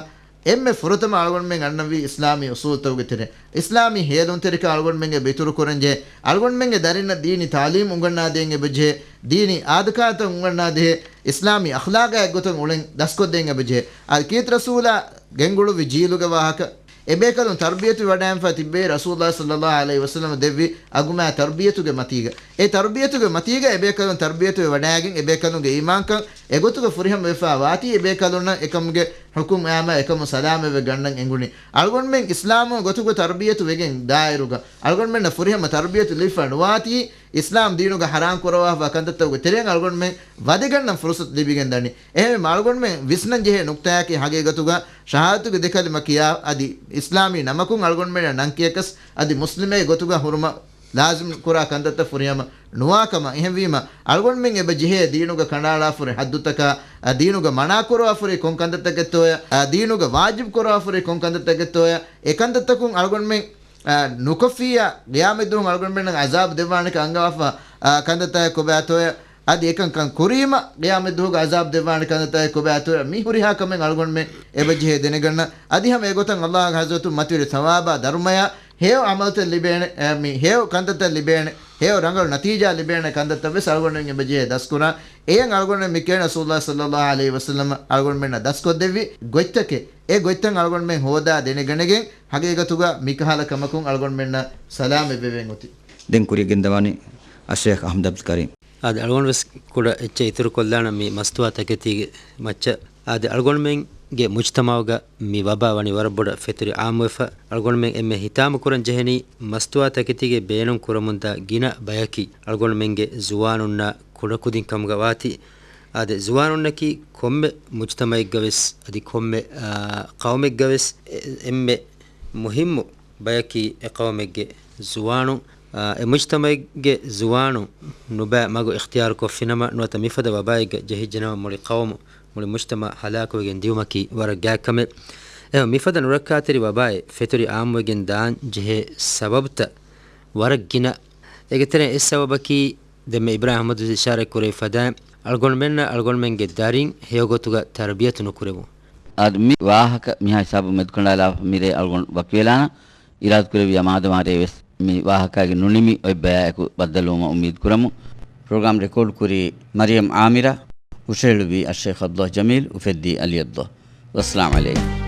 އެންމެ ފުރަތަމަ އަޅުގަނޑުމެން އަންނަންވީ އިސްލާމީ އުޞޫލުތަކުގެ ތެރެއިން. އިސްލާމީ ހޭލުންތެރިކަން އަޅުގަނޑުމެން އެބަ އިތުރުކުރަންޖެހޭ. އަޅުގަނޑުމެންގެ ދަރިންނަށް ދީނީ ތަޢުލީމް އުނގަންނާދޭން އެބަޖެހޭ. ދީނީ އާދަކާތައް އުނގަންނާދޭ. އިސްލާމީ އަޚްލާޤާ އެއްގޮތަށް އުޅެން ދަސްކޮށްދޭން އެބަޖެހޭ. އަދި ކީރިތި ރަސޫލާ ގެންގުޅުއްވި ޖީލުގެ ވާހަކަ، އެބޭކަލުން ތަރްބިޔަތު ވަޑައިގެންފަ ތިއްބެވި ރަސޫލާ ޞައްލައްލާހު ޢަލައިހި ވަސައްލަމަ ދެއްވި އަގުމާ ތަރްބިޔަތުގެ މަތީގަ. އެ ތަރްބިޔަތުގެ މަތީގަ އެބޭކަލުން ތަރްބިޔަތުވެ ވަޑައިގެން އެބޭކަލުންގެ އީމާންކަން އެގޮތުގަ ފުރިހަމަ ވެފާ ވާތީ އެބޭކަލުންނަށް އެކަމުގެ ޙުކުމް އާމާ އެކަމުން ސަލާމަތްވެ ގަންނަން އެނގުނީ. އަޅުގަނޑުމެން އިސްލާމު ގޮތުގަ ތަރްބިޔަތު ވެގެން ދާއިރުގަ އަޅުގަނޑުމެންނަށް ފުރިހަމަ ތަރްބިޔަތު ލިބިފަ ނުވާތީ، އިސްލާމް ދީނުގަ ޙަރާމް ކުރައްވާފާ ކަންތައްތަކުގެ ތެރެއިން އަޅުގަނޑުމެން ވަދެގަންނަން ފުރުޞަތު ލިބިގެން ދަނީ. އެހެންވީމަ އަޅުގަނޑުމެން ވިސްނަން ޖެހޭ ނުކްތާއަކީ ހަގީގަތުގަ ޝަހާދަތުގެ ދެކަލިމަ ކިޔާ އަދި އިސްލާމީ ނަމަކުން އަޅުގަނޑުމެންނަށް ނަން ކިޔަކަސް އަދި މުސްލިމެއް ގޮތުގަ ހުރުމަށް ލާޒިމް ކުރާ ކަންތައްތައް ފުރިހަމަ ނުވާކަމަށް. އެހެންވީމަ، އަޅުގަނޑުމެން އެބަ ޖެހޭ ދީނުގަ ކަނޑައަޅާފަރި ޙައްދުތަކާ، އަ، ދީނުގަ މަނާކުރަވާފަރި ކޮން ކަންތައްތަކެއްތޯޔަ، އަ، ދީނުގަ ވާޖިބް ކުރަވާފަރި ކޮން ކަންތައްތަކެއްތޯޔަ، އެ ކަންތައްތަކުން އަޅުގަނޑުމެން، އަ، ނުކޮށްފިއްޔާ، ޤިޔާމަތްދުވަހު އަޅުގަނޑުމެންނަށް ޢަޒާބު ދެއްވާނެކަން އަންގަވާފަ، އަ، ކަންތައްތަކެއް ކޮބާތޯޔަ، އަދި އެކަންކަން ކުރީމަ، ޤިޔާމަތްދުވަހުގަ ޢަޒާބު ދެއްވާނެ ކަންތައްތަކެއް ކޮބާތޯ، މި ހުރިހާ ކަމެއް އަޅުގަނޑުމެން އެބަޖެހޭ ދެނެގަންނަ. އަދި ހަމަ އެގޮތަށް ﷲގެ ޙަޟްރަތުން މަތިވެރި ޘަވާބާ ދަރުމަޔާ ހެޔޮ ޢަމަލުތައް ލިބޭނެ، އެ، މި ހެޔޮ ކަންތައްތައް ލިބޭނެ، ހެޔޮ ރަނގަޅު ނަތީޖާ ލިބޭނެ ކަންތައްތައް ވެސް އަޅުގަނޑުމެން އެބަޖެހޭ ދަސްކުރާ. އެޔަށް އަޅުގަނޑުމެން މި ކިޔަނީ ރަސޫލުﷲ ޞައްލައްލާހު ޢަލައިހި ވަސައްލަމަ އަޅުގަނޑުމެންނަށް ދަސްކޮށްދެއްވި ގޮތްތަކެއް. އެ ގޮތްތައް އަޅުގަނޑުމެން ހޯދާ ދެނެގަނެގެން، ހަގީގަތުގަ މިކަހަލަ ކަމަކުން އަޅުގަނޑުމެންނަށް ސަލާމަތް ވެވެން އޮތީ. ދެން ކުރިއަށް ގެންދަވާނީ އައްޝޭޚް އަޙްމަދު ޢަބްދުލް ކަރީމް. އާދެ، އަޅުގަނޑު ވެސް ކުޑަ އެއްޗެއް އިތުރުކޮށްލާނަން މި މަސްތުވާ ތަކެތީގެ މައްޗަށް. އާދެ، އަޅުގަނޑުމެންގެ މުޖްތަމަޢުގަ މި ވަބާ ވަނީ ވަރަށް ބޮޑަށް ފެތުރި ޢާއްމުވެފަ. އަޅުގަނޑުމެން އެންމެ ހިތާމަ ކުރަން ޖެހެނީ މަސްތުވާ ތަކެތީގެ ބޭނުން ކުރަމުންދާ ގިނަ ބަޔަކީ އަޅުގަނޑުމެންގެ ޒުވާނުންނާ ކުޑަކުދިން ކަމުގަ ވާތީ. އާދެ، ޒުވާނުންނަކީ ކޮންމެ މުޖްތަމަޢެއްގަ ވެސް އަދި ކޮންމެ، އާ، ޤައުމެއްގަ ވެސް އެ-، އެންމެ މުހިއްމު ބަޔަކީ އެ ޤައުމެއްގެ ޒުވާނުން، އާ، އެ މުޖްތަމަޢެއްގެ ޒުވާނުން ނުބައި މަގު އިޚްތިޔާރުކޮށްފިނަމަ، ނުވަތަ މިފަދަ ވަބާއެއްގަ ޖެހިއްޖެނަމަ، މުޅި ޤައުމު، މުޅި މުޖްތަމަޢު ހަލާކުވެގެން ދިޔުމަކީ ވަރަށް ގާތް ކަމެއް. އެހެން މިފަދަ ނުރައްކާތެރި ވަބާއެއް ފެތުރި ޢާއްމުވެގެން ދާން ޖެހޭ ސަބަބުތައް ވަރަށް ގިނަ. އޭގެ ތެރެއިން އެއް ސަބަބަކީ، ދެންމެ އިބްރާހިމް އަޙްމަދު އިޝާރާތް ކުރެވި ފަދައިން، އަޅުގަނޑުމެންނަށް އަޅުގަނޑުމެންގެ ދަރިން ހެޔޮގޮތުގަ ތަރުބިޔަތު ނުކުރެވުން. އާދެ، މި ވާހަކަ މިހާ ހިސާބުން މެދުކަނޑާލާފަ މިރޭ އަޅުގަނޑު ވަކިވެލާނަން. އިރާދަ ކުރެއްވިޔާ މާދަމާ ރޭވެސް މި ވާހަކާގެ ނުނިމި އޮތް ބަޔާއެކު ބައްދަލުވުމަށް އުއްމީދު ކުރަމު. ޕްރޮގްރާމް ރެކޯޑް ކުރީ މަރިޔަމް އާމިރާ، ހުށަހެޅުއްވީ އައްޝޭޚް ޢަބްދުﷲ ޖަމީލް، އުފެއްދީ ޢަލީ ޢަބްދުﷲ. ވައްސަލާމް ޢަލައިކުމް.